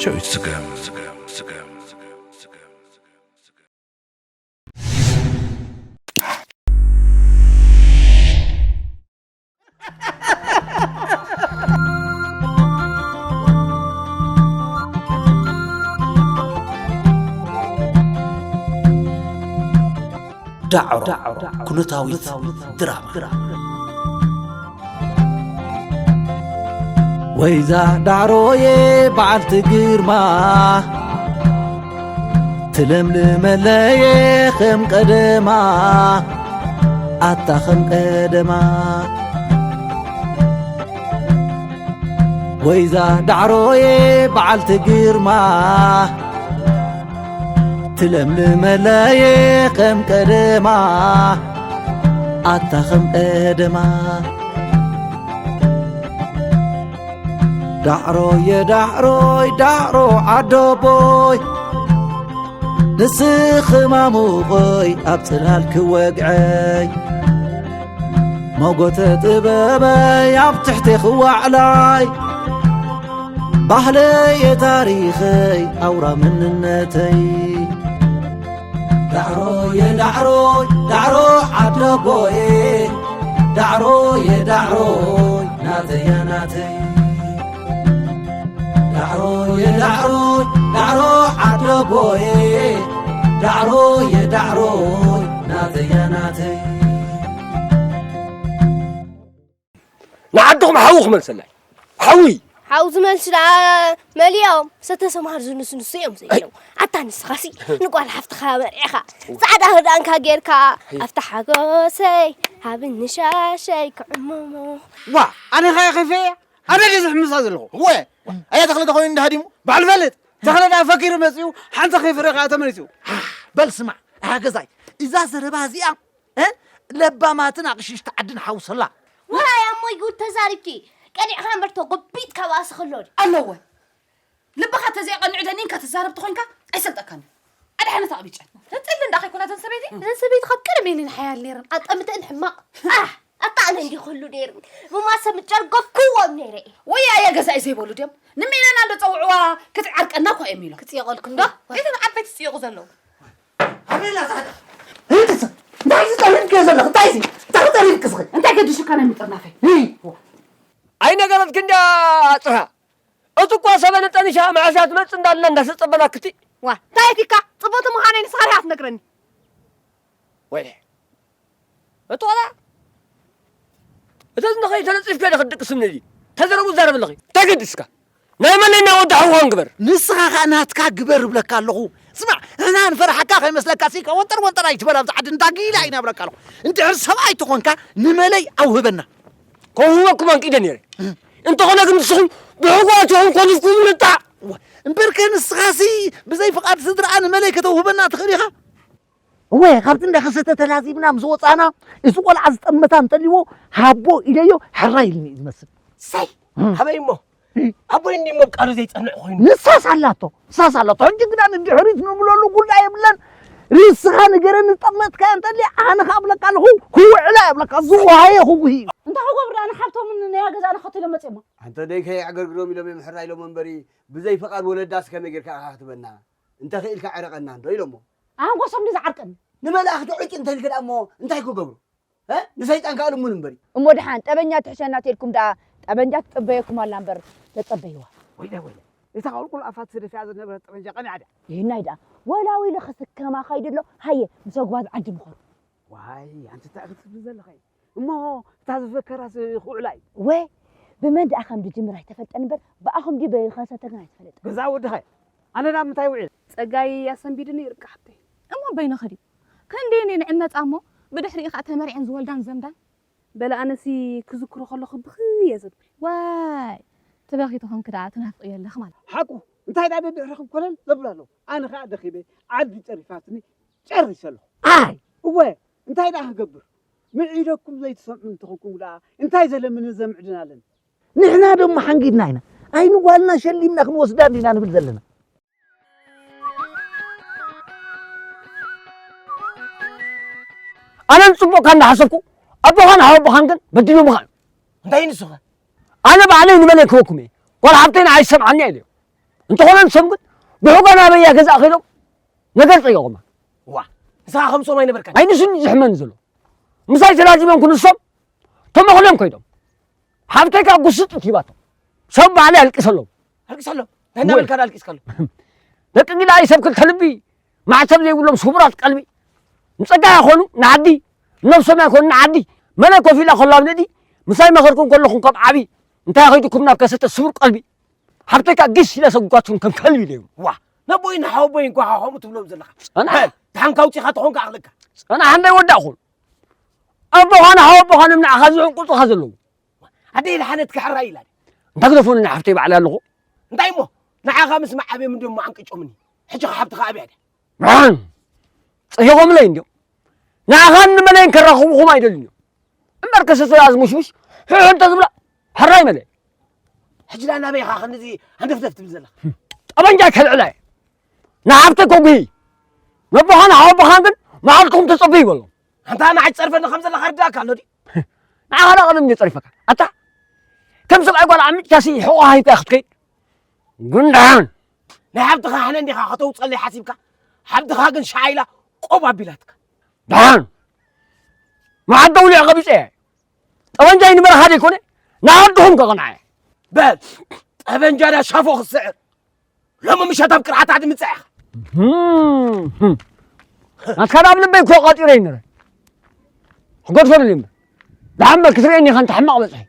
ጨዊት ስገም። ዳዕሮ ኩነታዊት ድራማ። ወይዛ ዳዕሮዬ በዓልቲ ግርማ፣ ትለምልመለየ ከም ቀደማ፣ ኣታ ከም ቀደማ። ወይዛ ዳዕሮዬ በዓልቲ ግርማ፣ ትለምልመለየ ከም ቀደማ፣ ኣታ ከም ቀደማ። ዳዕሮየ ዳዕሮይ ዳዕሮ ዓደቦይ፣ ንስኺ ማሙቐይ ኣብ ጽላል ክወግዐይ፣ መጎተ ጥበበይ ኣብ ትሕቲ ክዋዕላይ፣ ባህለየ ታሪኸይ ኣውራ መንነተይ። ዳዕሮየ ዳዕሮይ ዳዕሮ ዓደቦየ፣ ዳዕሮየ ዳዕሮይ ናተያ ናተይ። ዳዕሮየ ዳዕሮይ ዳዕሮ ዓደቦየ፣ ዳዕሮየ ዳዕሮይ ናተያ ናተይ። ንዓድኹም ሓዊ ክመልሰላይ። ሓዊ። ሓው ዝመልሱ ደኣ መሊኦም፣ ሰተ ሰምሃር ዝንስንሱ እዮም ዘይለው። ኣታ ንስኻሲ ንጓል ሓፍትኻ መርዒኻ፣ ጻዕዳ ክዳንካ ጌርካ፣ ኣፍታ ሓጎሰይ ሃብኒ ሻሸይ ክዕመሞ። ዋ፣ ኣነ ኸኣ ከይፈ እያ? ኣነ ድየ ዝሕምሳ ዘለኹ? እወ። ኣያ ተኽለ ተኾይኑ እንዳ ሃዲሙ? ባዕል ፈልጥ። ተኽለ ደኣ ፈኪሩ መጺኡ፣ ሓንቲ ከይፈረ ከኣ ተመሊሱ። በል ስማዕ፣ ኣያ ገዛይ፣ እዛ ዘረባ እዚኣ፣ እ? ለባማትን ኣቕሽሽቲ ዓድን ሓውሰላ። ዋይ፣ ኣሞይ ጉድ ተዛሪብኪ። ቀኒዕኻ እምበር ተጎቢጥካ ባእሲ ከሎ ድዩ? ኣለወ። ልብኻ ተዘይቐንዑ ደኒንካ ትዛረብ ተኾይንካ ኣይሰልጠካን። ኣድሓነት ኣቕቢጨን። ተጥሊ እንዳ ከይኮና እተን ሰበይቲ? እዘን ሰበይቲ ካብ ቀደም እየን ሓያል ነይረን። ኣጠምተን ሕማቕ። ኣህ፣ ኣታ ኣነ እንዲ ኩሉ ነይሩኒ። ብማሰ ምጨርገፍክዎም ነይረ እየ። ወይ ኣየ ገዛኢ ዘይበሉ ድዮም? ንሜናና እንዶ ጸውዕዋ ክትዓርቀና እኮ እዮም ኢሎም። ክጽየቐልኩም ዶ? እተን ዓበይቲ ዝጽየቑ ዘለዉ። ኣበላ ጻዕዳ። እንታይ እዚ ጠሪፍክዮ ዘለኺ? እንታይ እዚ? እንታይ ጠሪፍኪ እስኺ? እንታይ ገዲሹካ ናይ ምጥርናፈይ? እይ። ኣይነገረትኪ እንድያ ጽርሃ። እቲ እኳ ሰበነ ጠኒሻ መዓስ እያ ትመጽእ እንዳልና እንዳተጸበና ክቲ። ዋ፣ እንታይ ኢልካ? ጽብቕቲ ምዃነይ ንስኻ ዲኻ ትነግረኒ? ወይለ። እቲ ቆልዓ። እቲ እዝንኺ ተነጺፍኪ ዲኺ ትድቅስኒ ድዩ? ተዘረቡ ዛረብ ኣለኺ። እንታይ ገዲስካ? ናይ መን ናይ ወዲ ሓውኻ ግበር። ንስኻ ኸኣ ናትካ ግበር እብለካ ኣለኹ። ስማዕ፣ ንሕና ንፈርሓካ ከይመስለካ ሲ፣ ወንጠር ወንጠር ኣይትበል፣ ኣብዚ ዓዲ እንዳ ጊላ ኢና እብለካ ኣለኹ። እንድሕር ሰብኣይ ተኾንካ ንመለይ ኣውህበና። ከውህበኩም ኣንቂደ ነይረ። እንተኾነ ግን ንስኹም ብሕጉኣት ኢኹም ኮሊፍኩም ምልጣ። እዋ፣ እምበርከ ንስኻሲ ብዘይ ፍቓድ ስድራኣ ንመለይ ከተውህበና ትኽእል ኢኻ? እወ፣ ካብቲ እንዳ ከሰተ ተላዚብና ምስ ወጻና፣ እዚ ቆልዓ ዝጠመታ እንተልዎ፣ ሃቦ ኢለዮ፣ ሕራይ ኢሉኒ እዩ ዝመስል። ሰይ፣ እም። ኣበይ እሞ? እም። ኣቦይ እንዲ እሞ ቃሉ ዘይጸንዕ ኮይኑ። ንሳስ ኣላቶ፣ ንሳስ ኣላቶ። ሕጂ ግና ንድሕሪት ንብለሉ ጉዳይ የብለን። ርእስኻ ንገረኒ፣ ዝጠመትካዮ እንተልዩ፣ ኣነ ኸኣ እብለካ ኣለኹ፣ ክውዕላ እብለካ፣ ዝወሃየ ክጉሂ እዩ። እንታይ ክገብሩ ደኣ ንሓብቶም ንያ ገዛና ኸቲሎም መጺኦሞ? ኣንተ ደይ ከየዕገርግሮም ኢሎም እዮም ሕራይ ኢሎም እምበሪ፣ ብዘይ ፍቓድ ወለዳስ ከመይ ጌርካ ኢኻ ክትበና? እንተ ኽኢልካ ዕረቐና እንዶ ኢሎሞ። ኣንጎሶም ድዩ ዝዓርቀኒ? ንመላእኽቲ ዕጭ እንተ ኢልክላ እሞ እንታይ ክገብሩ? እ? ንሰይጣን ከኣ ልሙን እምበሪ። እሞ ደሓን ጠበንጃ ትሕሸና ተልኩም ደኣ ጠበንጃ ትጸበየኩም ኣላ እምበር ተጸበይዋ። ወይለ፣ ወይለ። እታ ቁልቁል ኣፋ ትስደፍያ ዝነበረት ጠበንጃ ቀኒዓ ድያ? ይህናይ ደኣ። ወላ ወይለ ክስከማ ኸይዱ ኣሎ። ሃየ፣ ምስ ኣጉባዝ ዓዲ ምኾኑ። ዋይ፣ ኣንቲ እንታይ ኢኺ ትብሊ ዘለኺ? እሞ እታ ዝፈከራስ ክውዕላ እዩ። ወ፣ ብመን ደኣ ከም ዝጅምር ኣይተፈልጠን እምበር፣ ብኣኹም ድዩ በይኸሰተ ግን ኣይተፈለጠን። ገዛ ወድኻ እዩ። ኣነ ናብ ምንታይ ውዒለ? ጸጋይ ኣሰንቢዱኒ ይርቃ ሓብተይ። እሞ በይንኺ ድዩ? ክንደየን እየን ዕመጻ እሞ፣ ብድሕሪኡ ኸኣ ተመርዕየን ዝወልዳን ዘምዳን። በለ ኣነሲ ክዝክሮ ከለኹ ብኽይ እየ ዘብል። ዋይ፣ ትበኺ ተኾንኪ ደኣ ትናፍቕዮ ኣለኺ ማለት። ሓቁ፣ እንታይ ደኣ ደድሕርኽም ኮለል ዘብሉ ኣለዉ። ኣነ ኸኣ ደኺመ፣ ዓዲ ጸሪፋትኒ፣ ጨሪሰ ኣለኹ። ኣይ! እወ፣ እንታይ ደኣ ክገብር? ምዒደኩም ዘይትሰምዑ እንተኾንኩም ደኣ፣ እንታይ ዘለምኒ ዘምዕድን ኣለኒ? ንሕና ደሞ ሓንጊድና ኢና። ኣይንጓልና ሸሊምና ክንወስዳ እንዲና ንብል ዘለና። ኣነ ንጽቡቕካ እንዳሓሰብኩ፣ ኣቦኻን ሓወቦኻን ግን በዲሎምኻ እዮም። እንታይ ንስኻ? ኣነ ባዕለይ ንመለይ ክበኩም እየ። ጓል ሓብተይ ንዓይ ይሰምዓኒ እያ ኢለዮ። እንተኾነ ንሶም ግን ብሕጎ ናበያ ገዛ ከይዶም ነገር ጠየቑማ። ዋ ንስኻ ከምሶም ኣይነበርካን ኣይንስን ዝሕመን ዘሎ ምሳይ ተላዚቦም ክንሶም ተመኽሎም ከይዶም ሓብተይ ካብ ጉስጥ ሂባቶም ሰብ ባዕለ ኣልቅሰሎም ኣልቅሰሎም እንታይ እናበልካ ኣልቅስካሎም ደቂ ግዳይ ሰብ ክልተ ልቢ ማዕተብ ዘይብሎም ስቡራት ቀልቢ ንፀጋ ይኾኑ ንዓዲ ነብሶም ኣይኮኑ ንዓዲ መለ ኮፍ ኢላ ኮላብ ንዲ ምሳይ መኸርኩም ከለኹም ከም ዓቢ እንታይ ከይድኩም ናብ ከሰተ ስቡር ቀልቢ ሓብተይ ካ ግስ ኢለ ሰጉጋትኩም ከም ከልቢ ኢለዮም ዋ ነቦይ ንሓወቦይ እንኳ ከምኡ ትብሎም ዘለኻ ጸናሕ ታንካ ውፂኻ ተኾንካ ኣኽለካ ጸናሕ እንደ ወዳእኹም ኣቦኻን ሓወቦኻን እምናዕኻ ዝዕንቁጡኻ ዘለዉ ኣደይ ድሓነት ክሕራ ኢላ እንታይ ክደፈኑኒ ሓፍተይ ባዕለ ኣለኹ እንታይ እሞ ንዓኻ ምስ መዓብዮም እንዲሞ ዓንቅጮምኒ ሕጂ ሓብትኻ ኣብያ ድያ ብርሃን ጸሂቖምለይ እንዲዮም ንዓኻን ንመለይን ከራኽቡኹም ኣይደልን እዮም እምበር ከሰሰላ ዝሙሽሙሽ ሕሑ እንተ ዝብላ ሕራይ መለ ሕጂ ዳ ናበይ ኢኻ ክንዚ ሃንደፍደፍ ትብል ዘለኻ ጠበንጃ ከልዕላ እየ ንሓፍተይ ኮጉሂ ነቦኻን ሓወቦኻን ግን መዓልትኹም ተጸቡ ይበሎም ኣንታ ንዓይ ትጸርፈኒ ከም ዘለኻ ርዳእካ ኣሎ ድዩ ንዓኻ ዳ ቀደም እንደ ጸሪፈካ ኣታ ከም ሰብኣይ ጓል ዓሚጭካሲ ሕቆ ሃይካ ክትከይድ ጉንዳን ናይ ሓብትኻ ሕነ እንዲኻ ከተውፀለይ ሓሲብካ ሓብትኻ ግን ሻዓ ኢላ ቆብ ኣቢላትካ ደሓን መዓት ደውሊዐ ቀቢፀ እየ ጠበንጃይ ንበረኻ ዘይኮነ ንዓድኹም ከቐንዐ በል ጠበንጃ ዳ ሻፎ ክስዕር ሎሚ ምሸት ኣብ ቅርዓት ኣድምፀ ኢኻ ናትካ ናብ ልበይ እኮ ቋጢረ ይንረ ክገድፈሉ እምበር ደሓን በል ክትርእየኒ ኢኻ እንተ ሕማቕ በፅሒ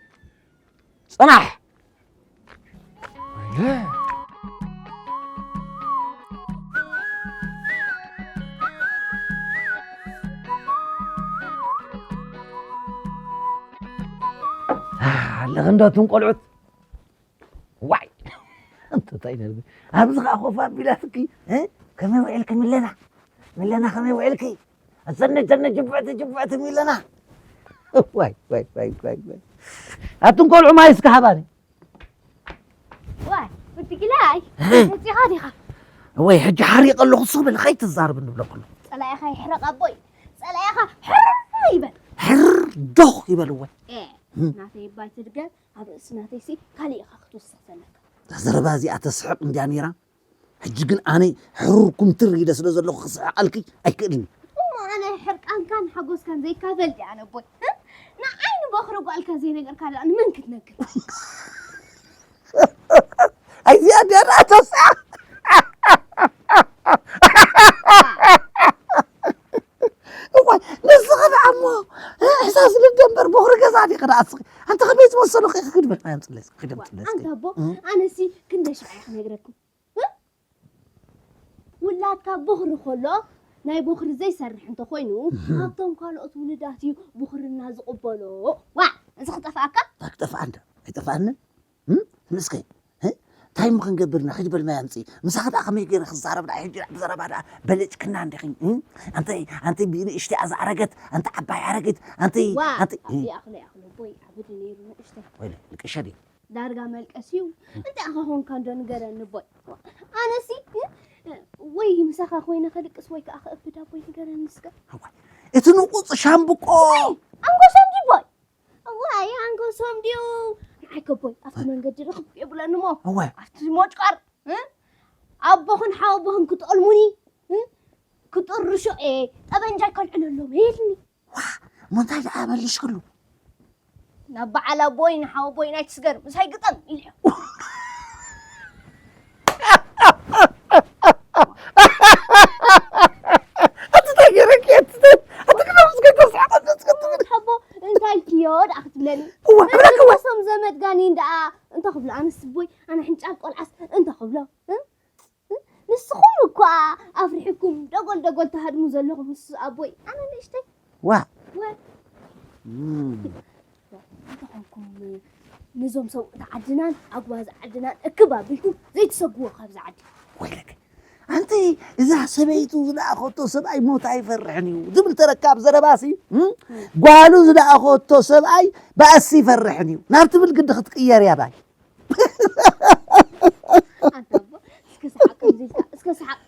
ፅናሕ ኣለኺ እንዶ እቱም ቆልዑት ዋይ እንታይ ነርቢ ኣብዚ ከዓ ኮፍ ኣቢላትኪ ከመይ ውዒልኪ ሚለና ሚለና ከመይ ውዒልኪ ኣሰነ ጀነ ጅብዕቲ ጅብዕቲ ሚለና ዋይ ዋይ ዋይ ዋይ ዋይ ኣቱም ቆልዑ ማይ እስከ ሃባኒ ዋይ ብትግላይ መፂኻ ዲኻ ወይ ሕጂ ሓሪቕ ኣለኹ ስቕ በል ከይትዛረብ ንብሎ ከሎ ፀላኢኻ ይሕረቕ ኣቦይ ፀላኢኻ ሕር ይበል ሕር ዶኽ ይበልዎ ኤ ናተይ ባይ ትድገም ኣብ ርእሲ ናተይሲ ካሊእ ኢኻ ክትውስኽ ዘለካ እዛ ዘረባ እዚኣ ተስሕቕ እንድያ ነይራ ሕጂ ግን ኣነ ሕሩር ኩምትር ኢለ ስለ ዘለኹ ክስሕቐልኪ ኣይክእልን እዩ እሞ ኣነ ሕርቃንካን ሓጎስካን ዘይካፈል ድየ ኣነ ኣቦይ እ? ንዓይ ንበኽሪ ጓልካ ዘይነገርካ ደኣ ንመን ክትነግር ኣይዚኣ ድያ ደኣ ተስዓ እዋይ ንስኺ ደኣ እሞ ሕሳስ ልደ እምበር በኽሪ ገዛ ዲኺ ደኣ እስኺ ኣንተ ከመይ ዝመሰሉ ኺ ክድመት ናይ ኣምፅለይ እስኪ ክደምፅለይ እስኪ ኣንታ ኣቦ ኣነሲ ክንደይ ሽዓ እየ ክነግረኩም እ? ውላድካ በኽሪ ከሎ ናይ በኽሪ ዘይሰርሕ እንተኾይኑ ካብቶም ካልኦት ውሉዳት እዩ ብኽርና ዝቕበሎ ዋ እዚ ክጠፍኣካ ኣይክጠፍኣን ዶ ኣይጠፍኣንን እም? እስከ እ? እንታይ እሞ ክንገብር ኢና ሕጂ በል ማይ ኣምፅኢ ምሳኺ ደኣ ከመይ ገይረ ክዛረብ ደኣ ሕጂ ደኣ ብዘረባ ደኣ በለጭክና እንዲኺ እም? ኣንተይ ኣንተይ ብንእሽተይ ዝዓረገት ኣንተ ዓባይ ዓረገት ኣንተይ ዋ ኣንተይ እ? ይኣኽሎ ይኣኽሎ ቦይ ዓብዲ ነይሩ ንእሽተይ ወይለ ልቅሸ ድዩ ዳርጋ መልቀስ እዩ እንታይ ኢኻ ኾንካ እንዶ ንገረኒ ቦይ ኣነሲ እ? ወይ ምሳኻ ኮይነ ከልቅስ ወይ ከዓ ከእብዳ ቦይ ንገረኒ እስከ እዋይ እቲ ንቁፅ ሻምብቆ ኣንጎሶም ድዩ ቦይ እዋይ ኣንጎሶም ድዩ ንዓይ ከቦይ ኣብቲ መንገዲ ርኽብ የብለኒ ሞ እዋይ ኣብቲ ሞጭቃር እ? ኣቦኽን ሓወቦኽን ክጠልሙኒ እ? ክጥርሾ እየ ጠበንጃይ ከልዕለሎም ኢልኒ ዋ እሞ እንታይ ደኣ መሊሽክሉ ናብ በዓል ኣቦይ ንሓወቦይ ናይ ትስገር ምሳይ ግጠም ኢልዮ ኣቲ እንታይ ገይረኪ ኣቲ እንታይ ኣቲ ክነብስ ከይተስሓቐ ክትብል ሓቦ እንታይ ኢልክዮ ደኣ ክትብለኒ እዋ እብለኪ እዋ ሶም ዘመድ ጋኒን ደኣ እንተ ክብሎ ኣነስ ቦይ ኣነ ሕንጫል ቆልዓስ እንተ ክብሎ እ? እ? ንስኹም እኳ ኣፍሪሕኩም ደጎል ደጎል ትሃድሙ ዘለኹም ንሱ ኣቦይ ኣነ ንእሽተይ ዋ ወ እም። እንተኾንኩም ነዞም ሰብኡት ዓድናን ኣጉባዝ ዓድናን እክብ ኣቢልኩም ዘይትሰግዎ ካብዚ ዓዲ ወይለክ ኣንቲ እዛ ሰበይቱ ዝለኣኸቶ ሰብኣይ ሞት ኣይፈርሕን እዩ ዝብል ተረካብ ዘረባሲ እም? ጓሉ ዝለኣኸቶ ሰብኣይ ባእሲ ይፈርሕን እዩ ናብ ትብል ግዲ ክትቅየር እያ ባይ ኣንታ ኣቦ እስከ ሰሓቅ ከምዚ ኢልካ እስከ ሰሓቅ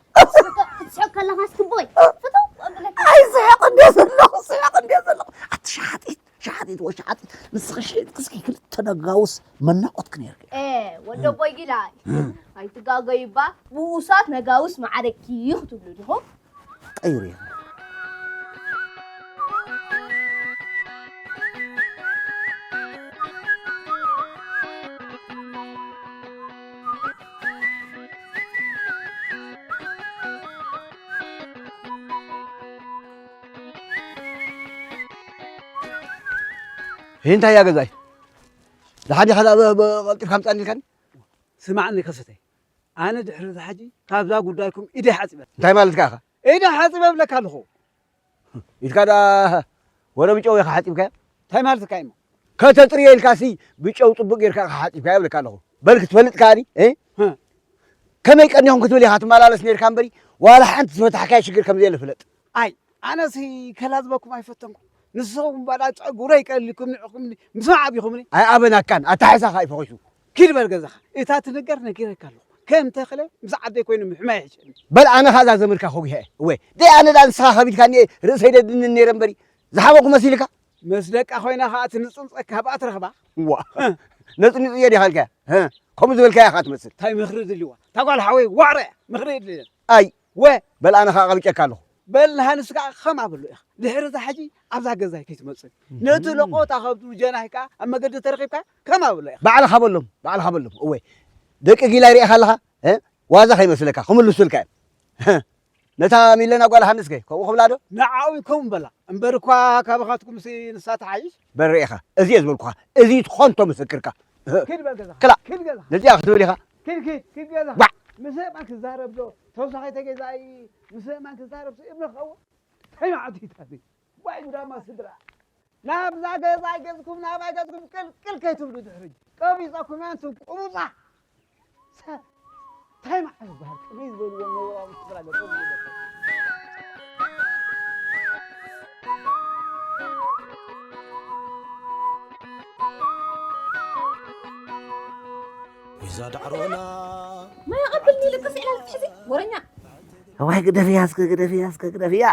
ክትስሕቅ ከለኻ እስክቦይ ፍትው ኣብለካ ኣይስሕቕ እንደ ዘለኹ ስሕቕ እንደ ዘለኹ ኣቲ ሸሓጢት ሸሓጢት ወሸሓጢት ንስኺ ሸይጥክስኪ ክልተ ነጋውስ መናቆትክ ነርክ ኤ ወደቦይ ጊላይ ኣይትጋገዩ እባ፣ ብኡሳት ነጋውስ ማዕረኪ ክትብሉ ዲኹም? ቀይሩ ኢኻ። እንታይ እያ ገዛይ? ዝሓዲኻ ደኣ ብ-፣ ብ-፣ ቀልጢፍካ ምጻኒ ኢልካኒ? ስማዕኒ ከሰተይ፣ ኣነ ድሕሪ እዚ ሕጂ ካብዛ ጉዳይኩም ኢደይ ሓጺበ። እንታይ ማለትካ ኢኻ? ኢደይ ሓጺበ እብለካ ኣለኹ። ኢድካ ደኣ ወረ ብጨው ኢኻ ሓጺብካዮ? እንታይ ማለትካ እሞ? ከተጥርዮ ኢልካሲ ብጨው ጽቡቕ ጌርካ ኢኻ ሓጺብካዮ እብለካ ኣለኹ። በል ክትፈልጥ ከኣኒ፣ እ? እ። ከመይ ቀኒኹም ክትብል ኢኻ ትመላለስ ኔርካ እምበሪ፣ ዋላ ሓንቲ ዝፈታሕካዮ ሽግር ከም ዘየለ ፍለጥ። ኣይ፣ ኣነሲ ከላዝበኩም ኣይፈተንኩ። ንስኹም ባዳ ጨጉረይ ቀሊልኩም ንዕኹም ምስማዕ ኣቢኹምኒ። ኣይ ኣበናካን፣ ኣታ ሕሳኻ ኣይፈኺሱ። ኪድ በል ገዛኻ። እታ ትንገር ነጊረካ ኣለኹ። ከም ተኽለ ምስ ዓደይ ኮይኑ ምሕማይ ይሕሸኒ። በል ኣነ ኸኣ እዛ ዘመድካ ከጒሀ እየ። እወ፣ ደይ ኣነ ደኣ ንስኻ ከቢድካኒ እየ ርእሰይ ደድንን ነይረ እምበሪ፣ ዝሓመኹ መሲልካ? ምስ ደቃ ኮይና ኸኣ ትንጽንጸካ ብኣ ትረኽባ? እዋ፣ ነጽኒጽዮ ዲኻ ኢልካያ? ህ፣ ከምኡ ዝበልካያ ኸኣ ትመስል። እንታይ ምኽሪ ድልዋ? እታ ጓል ሓወይ ዋዕሮ እያ። ምኽሪ የድልየን። ኣይ፣ ወ! በል ኣነ ኸኣ ቀቢጨካ ኣለኹ። በል ንሃንስ ከኣ ከም ኣበሎ ኢኻ። ድሕሪ እዛ ሕጂ ኣብዛ ገዛይ ከይትመጽእ። ነቲ ለቆታ ከብዱ ጀናይ ከኣ ኣብ መገዲ ተረኺብካ ከም ኣበሎ ኢኻ። ባዕልኻ በሎም፣ ባዕልኻ በሎም። እወ፣ ደቂ ጊላይ ርኢኻ ኣለኻ? እ? ዋዛ ከይመስለካ፣ ክምልሱልካ እዮም። ነታ ሚለና ጓል ሃንስከ ከምኡ ክብላ ዶ? ንዓኡ ከምኡ በላ። እምበር እኳ ካባኻትኩምሲ ንሳ ትሓይሽ። በል ርኢኻ፣ እዚ እየ ዝበልኩኻ፣ እዚ ትኾንቶ ምስክርካ። ኪድ በል ገዛ። ክላ። ኪድ ገዛ። ነዚኣ ክትብል ኢኻ? ኪድ፣ ኪድ፣ ኪድ ገዛ። ዋዕ። ምስ መን ክዛረብ ዶ? ተወሳኺ ተገዛኢ ምስ መን ክዛረብ ዶ ይብለኻ እወ። እንታይ መዓት እዩ ታዲ? ዋይ ጉዳማ ስድራ። ናብዛ ገዛ ገዝኩም፣ ናባይ ገዝኩም ቅልቅል ከይትብሉ ድሕሪ። ቀቢጸኩም እያ፣ ኣንቱም ቅቡጻ። ሰ-፣ እንታይ መዓት ዝበሃል ቅብይ ዝበልዎ ነውራዊ ስድራ ገጾም ይበልዑ። ወይዛ ዳዕሮና። ማይ ኣቐብልኒ ኢለካ ስዕላ ክትሕዚ፣ ወረኛ። እዋይ፣ ግደፍያ እስከ፣ ግደፍያ እስከ፣ ግደፍያ።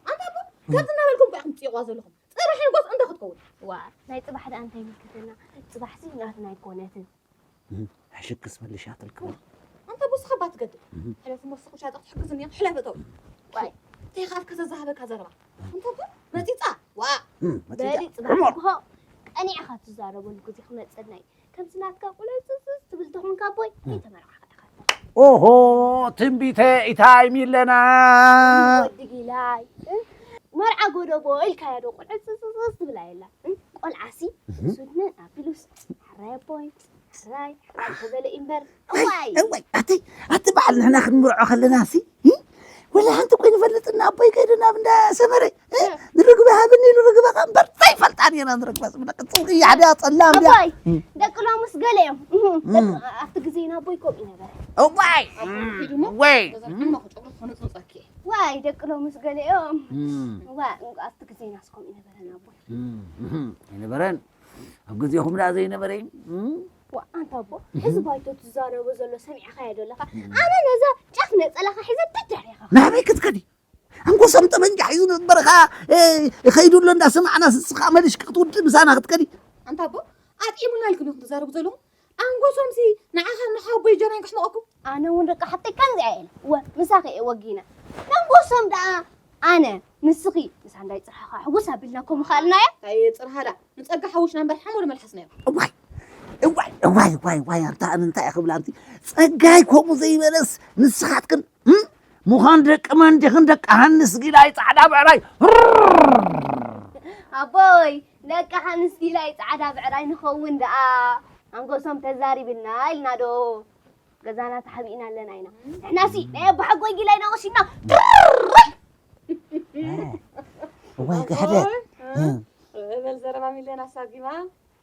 ኣንታ እኮ፣ ገጽ እናበልኩም እኮ ኢኹም ትጽይቑዋ ዘለኹም። ጽባሕ ንጎስ እንታይ ክትከውን? ዋ፣ ናይ ጽባሕ ደኣ እንታይ ይምልከተና? ጽባሕሲ ናትና ኣይኮነትን። እም፣ ሕሽክስ መሊሻትልክሞ። ኣንታ ቦስኻ እባ ትገድል። እም። ሕለፍ እሞ፣ ስኹ ሻጥቕ ትሕግዝኒ እያ፣ ሕለፍ እተው። ዋይ። እንታይ ኢኻ ኣፍካ ዘዛሃበካ ዘረባ? ኣንታ እኮ መጺጻ፣ ዋ። እም፣ መጺጻ። በሊ፣ ጽባሕ ዕሙር። እኮ ቀኒዕኻ ትዛረበሉ ግዜ ክመጸና እዩ። ከምዚ ናትካ ቁልዕጽጽ ትብል ተኾንካ ኣቦይ፣ እም። ኣይተመርዓኻ ኢኻ። ኦሆ፣ ትንቢተ ኢታይ ሚለና። ወዲ ጊላይ፣ እ? መርዓ ጎደቦ ኢልካዮ ዶ ቁልዕጽጽ ትብል ኣየላ፣ እ? ቆልዓሲ እህ። ሱድንን ኣቢሉስ፣ ሕራይ ኣቦይ፣ ሕራይ፣ ሕራይ ተበለ እምበር። እዋይ፣ እዋይ። እዋይ፣ ኣቲ፣ ኣቲ በዓል ንሕና ክንምርዖ ከለና ሲ፣ እ? ወላ ሓንቲ እኮ ይንፈልጥና ኣቦይ ከይዱ ናብ እንዳ ሰመረ፣ እ? እ። ንርግበ ሃብኒ ኢሉ ርግበ ኸ እምበር ዘይፈልጣ ኔርና ንረግባ ዝብለካ ጽውቂ ያሕድያ ጸላም ድያ። ኣቦይ፣ እ። ደቂ ሎምስ ገለ እዮም። እህ፣ እም። ደቂ፣ ኣብቲ ግዜና ኣቦይ ከምኡ ይነበረ። እዋይ፣ ኣቦይ ኪዱ እሞ፣ ወይ። ገዛ ዓማ ክጨብሩ ክኾኑ ጽንጸኪ። ዋይ፣ ደቂ ሎምስ ገለ እዮም። እም። ዋ፣ ኣብቲ ግዜናስ ከምኡ ይነበረን ኣቦይ። እም፣ እም፣ ኣይነበረን። ኣብ ግዜኹም ደኣ ዘይነበረ እዩ። እም። ዋ፣ ኣንታ ኣቦ፣ እም። ሕዚ ባይቶ ትዛረቦ ዘሎ ሰሚዕኻዮ ዶ ኣለኻ? እም። ኣነ ነዛ ጫፍ ነጸላኻ ሒዘ ደድሕሬኻ። ናበይ ክትከዲ? ኣንጎሶም ጠበንጃ ሒዙ ንበረኻ፣ እ፣ ይኸይዱ ኣሎ እንዳሰማዕና፣ ንስኻ መሊሽካ ክትውድእ ምሳና ክትከዲ። ኣንታ ኣቦ፣ ኣጥዒሙና ኢልኩም ኢኹም ትዛረቡ ዘለኹም። ኣንጎሶምሲ ንዓኻን ንሓወቦይ ጀናን ከሕምቐኩም። ኣነ እውን ደቂ ሓፍተይ ከምዚኣ እየ ኢለ። ወ-፣ ምሳኺ እየ ወጊነ። ኣንጎሶም ደኣ ኣነ፣ ንስኺ፣ ምሳንዳይ ጽርሓኻ ሕጉስ ኣቢልና ከምኡ ከኣልናዮ። ኣይ ጽርሃዳ፣ ንጸጋ ሓውሽና እምበር ሓሞር መልሓስናዮ። እዋይ፣ እዋይ፣ እዋይ፣ እዋይ፣ እዋይ፣ ኣንታ ኣነ እንታይ እየ ክብላ ኣንቲ? ጸጋይ ከምኡ ዘይበለስ ንስኻትክን፣ እም? ምዃን ደቂ መን ዲኽን ደቂ ሃንስ ጊላይ ጻዕዳ ብዕራይ? ኣቦይ፣ ደቂ ሃንስ ጊላይ ጻዕዳ ብዕራይ ንኸውን ደኣ። ኣንጎሶም ተዛሪብና ኢልና ዶ ገዛና ተሓቢእና ኣለና ኢና። ንሕናሲ ናይ ኣቦሓጎይ ጊላይ ኢና ወሲድና። እዋይ፣ ጋሕደ። ኣቦይ፣ እ። እ፣ በል ዘረባ ሚለን ኣሳጊማ።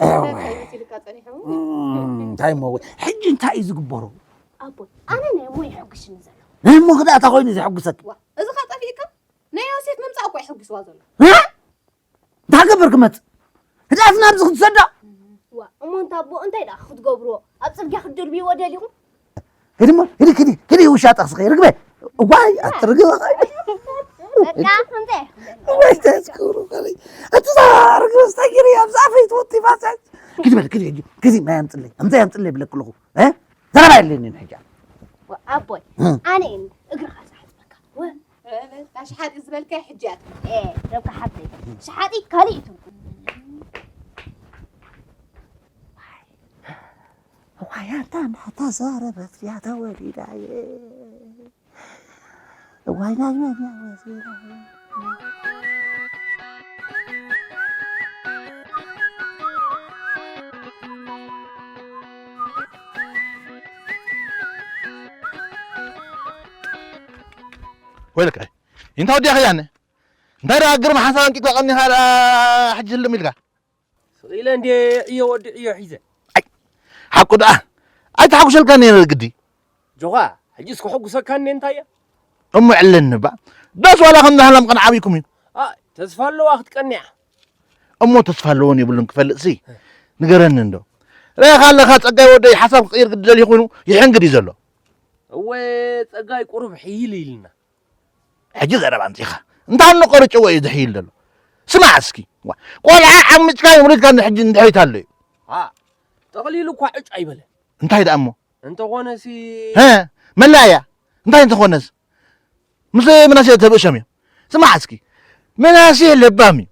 እወ። እንታይ መሲልካ ጸኒሑ? እም፣ እንታይ እሞ፣ ሕጂ እንታይ እዩ ዝግበሮ? ኣቦይ፣ ኣነ ናይ እሞ የሐጉስኒ ዘሎ። ናይ እሞ ክዳእታ ኮይኑ ዘሐጉሰኪ? ዋ፣ እዚ ኸኣ ጠፊእካ? ናይ ዮሴፍ ምምጻእ እኮ የሐጉስዋ ዘሎ። እ? እንታይ ገበር ክመጽእ? ህዳስ ናብዚ ክትሰዶ? ዋ፣ እሞ እንታ ኣቦ እንታይ ደኣ ክትገብርዎ? ኣብ ጽርግያ ክትድርብይዎ ደሊኹም? ሂዲ እሞ፣ ሂዲ፣ ሂዲ፣ ሂዲ ውሻ ጠቕስኺ፣ ርግበ። እዋይ፣ ኣቲ ርግበ። በቃ፣ ከምዚ። እዋይ፣ ተስክሩ፣ ከመይ። እቲ እዛ ርግበ ስታይገር እያ፣ ኣብዛ ኣፈይ ትወጥይ ፋሳት። ኪዲ በል፣ ኪዲ፣ ኪዲ፣ ኪዲ፣ ማይ ኣምጽለይ። ኣምጻይ ኣምጽለይ ብለኪ ኣለኹ። እ? ዘረባ የለንን ሕጂ። ኣቦይ ኣነ እየ እግርኻ ዝሓፅበካ። ታሽሓጢ ዝበልካ ሕጂ እያ ረብካ ሓብተይ ሸሓጢ ካሊእ ትርጉም። ዋይ ኣንታ እንዳተዛረበት እያ ተወሊዳ እየ። እዋይ ናይ መን እያ ወዚራ? ወይለካ እንታይ ወዲያ ኸያነ እንታይ ደኣ ግርማ ሓንሳብ ኣንቂጥካ ቀኒኻ ደኣ ሕጂ ህልም ኢልካ ስቕ ኢለ እንዴ ዕዮ ወዲ ዕዮ ሒዘ ሓቁ ደኣ ኣይተሓጉሰልካ ነይረ ግዲ ጆኻ ሕጂስ ክሕጉሰካ እኔ እንታይ እያ እሞ ዕለኒ እባ ደስ ዋላ ከም ዳህላም ቀን ዓብይኩም እዩ ኣይ ተስፋ ኣለዋ ክትቀኒዓ እሞ ተስፋ ኣለዎን የብሉን ክፈልጥሲ ንገረኒ እንዶ ርኢኻ ኣለኻ ጸጋይ ወደይ ሓሳብ ክቕይር ግዲ ደልዩ ኮይኑ ይሕንግድ እዩ ዘሎ እወ ጸጋይ ቁሩብ ሕይል ኢልና ሕጂ ዘረባ ኣምጺኻ እንታ ንቆርጭዎ እዩ ዝሕይል ዘሎ ስማዕ እስኪ ዋ፣ ቆልዓ ዓሚጭካ የምሪትካ ሕጂ እንድሕሪት ኣሎ እዩ ኣ ጠቕሊሉ እኳ ዕጭ ኣይበለ እንታይ ደኣ እሞ እንተኾነሲ ሀ መላእያ እንታይ እንተኾነስ ምስ ምናሴ ተብእሾም እዮም ስማዕ እስኪ ምናሴ ለባም እዩ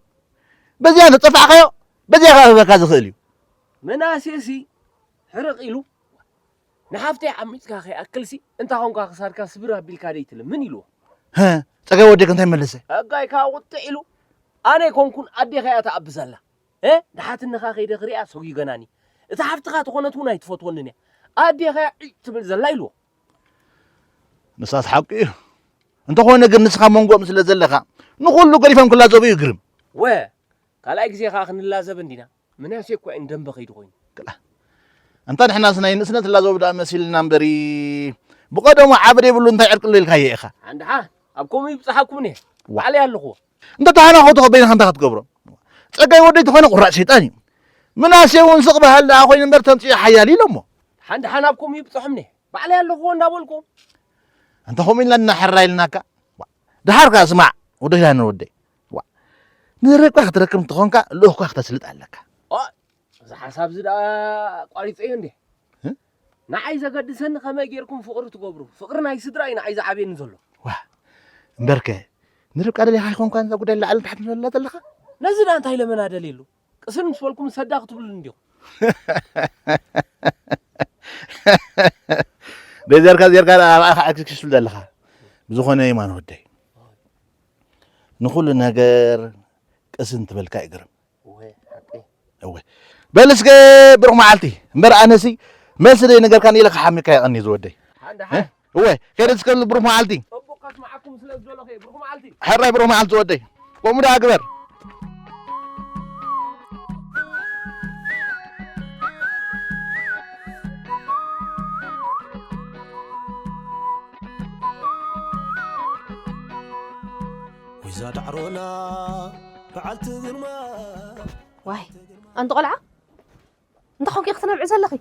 በዚኣ እንተጠፋዕካዮ በዚኣ ክበካ ዝኽእል እዩ ምናሴሲ ሕርቕ ኢሉ ንሓፍተይ ዓሚፅካ ከይኣክልሲ እንታ ኾንካ ክሳድካ ስብር ኣቢልካ ደይ ትልምን ኢልዎ ሀ ጸጋይ ወደክ እንታይ መለሰ ኣጋይ ከዓ ቁጥዕ ኢሉ ኣነ ኣይኮንኩን ኣዴኻ እያ ተኣብሰላ እ ድሓትንኻ ከይደ ክሪኣ ሰጉገናኒ እታ ሓፍትኻ ተኾነት እውን ኣይትፈትወንን እያ ኣዴኻ እያ ዒጭ ትብል ዘላ ኢልዎ ንሳስ ሓቂ እዩ እንተኾነ ግን ንስኻ መንጎኦም ስለ ዘለኻ ንኹሉ ገዲፎም ክላዘቡ እዩ ግርም ወ ካልኣይ ግዜ ከዓ ክንላዘብ እንዲና ምናሴ እኮ እን ደንበ ከይዱ ኮይኑ እንታ ንሕናስ ናይ ንእስነት ላዘቡ ደኣ መሲልና እምበሪ ብቐደሙ ዓቢ ደይብሉ እንታይ ዕርቅሎ ኢልካዮ ኢኻ ሓንድሓ ኣብ ከምኡ ይብፅሓኩም ነ ባዕለይ ኣለኹዎ እንተ ተሃናኸቱ ከበይንኻ እንታይ ክትገብሮ ጸጋይ ወደይ ተኾነ ቁራዕ ሰይጣን እዩ ምናሴ እውን ስቕ በሃል ደኣ ኮይኑ እምበር ተምፅኡ ሓያል ኢሎሞ ሓንድሓ ናብ ከምኡ ይብፅሖም ነ ባዕለይ ኣለኹዎ እንዳበልኩም እንተ ከምኡ ኢልና እናሕራ ኢልናካ ድሓር ከኣ ስማዕ ወደይ ዳነ ወደይ ንርብቃ ክትረክብ እንትኾንካ ልኡኽኳ ክተስልጥ ኣለካ እዚ ሓሳብ እዚ ደኣ ኣቋሪፀዮ እንዴ ንዓይ ዘገድሰኒ ከመይ ጌርኩም ፍቕሪ ትገብሩ ፍቕሪ ናይ ስድራ እዩ ንዓይ ዝዓብየኒ ዘሎ እምበርከ ንርብቃ ደሊኻ ይኾንኳ እዛ ጉዳይ ላዕሊ ታሕቲ ንበላ ዘለኻ ነዚ ደኣ እንታይ ለመና ደልየሉ ቅስን ምስ በልኩም ሰዳ ክትብሉ እንዲኹም ደይ ዘርካ ዘርካ ኣባኻ ኣክስክሽ ትብል ዘለኻ ብዝኾነ ይማን ወደይ ንኹሉ ነገር ቅስን ትበልካ ይግርም እወ በል እስከ ብሩኽ መዓልቲ እምበር ኣነሲ መልሲ ደይ ነገርካን ኢለ ክሓሚካ ይቐኒ ዝወደይ እወ ከይደ እስከ ብሩኽ መዓልቲ ሕራይ ብሩኽ መዓልቲ ወደይ ከምኡ ደኣ ግበር ወይዛ ዳዕሮና በዓልቲ ግርማ ዋይ ኣንቲ ቆልዓ እንታይ ኾንኪ ክትነብዒ ዘለኺ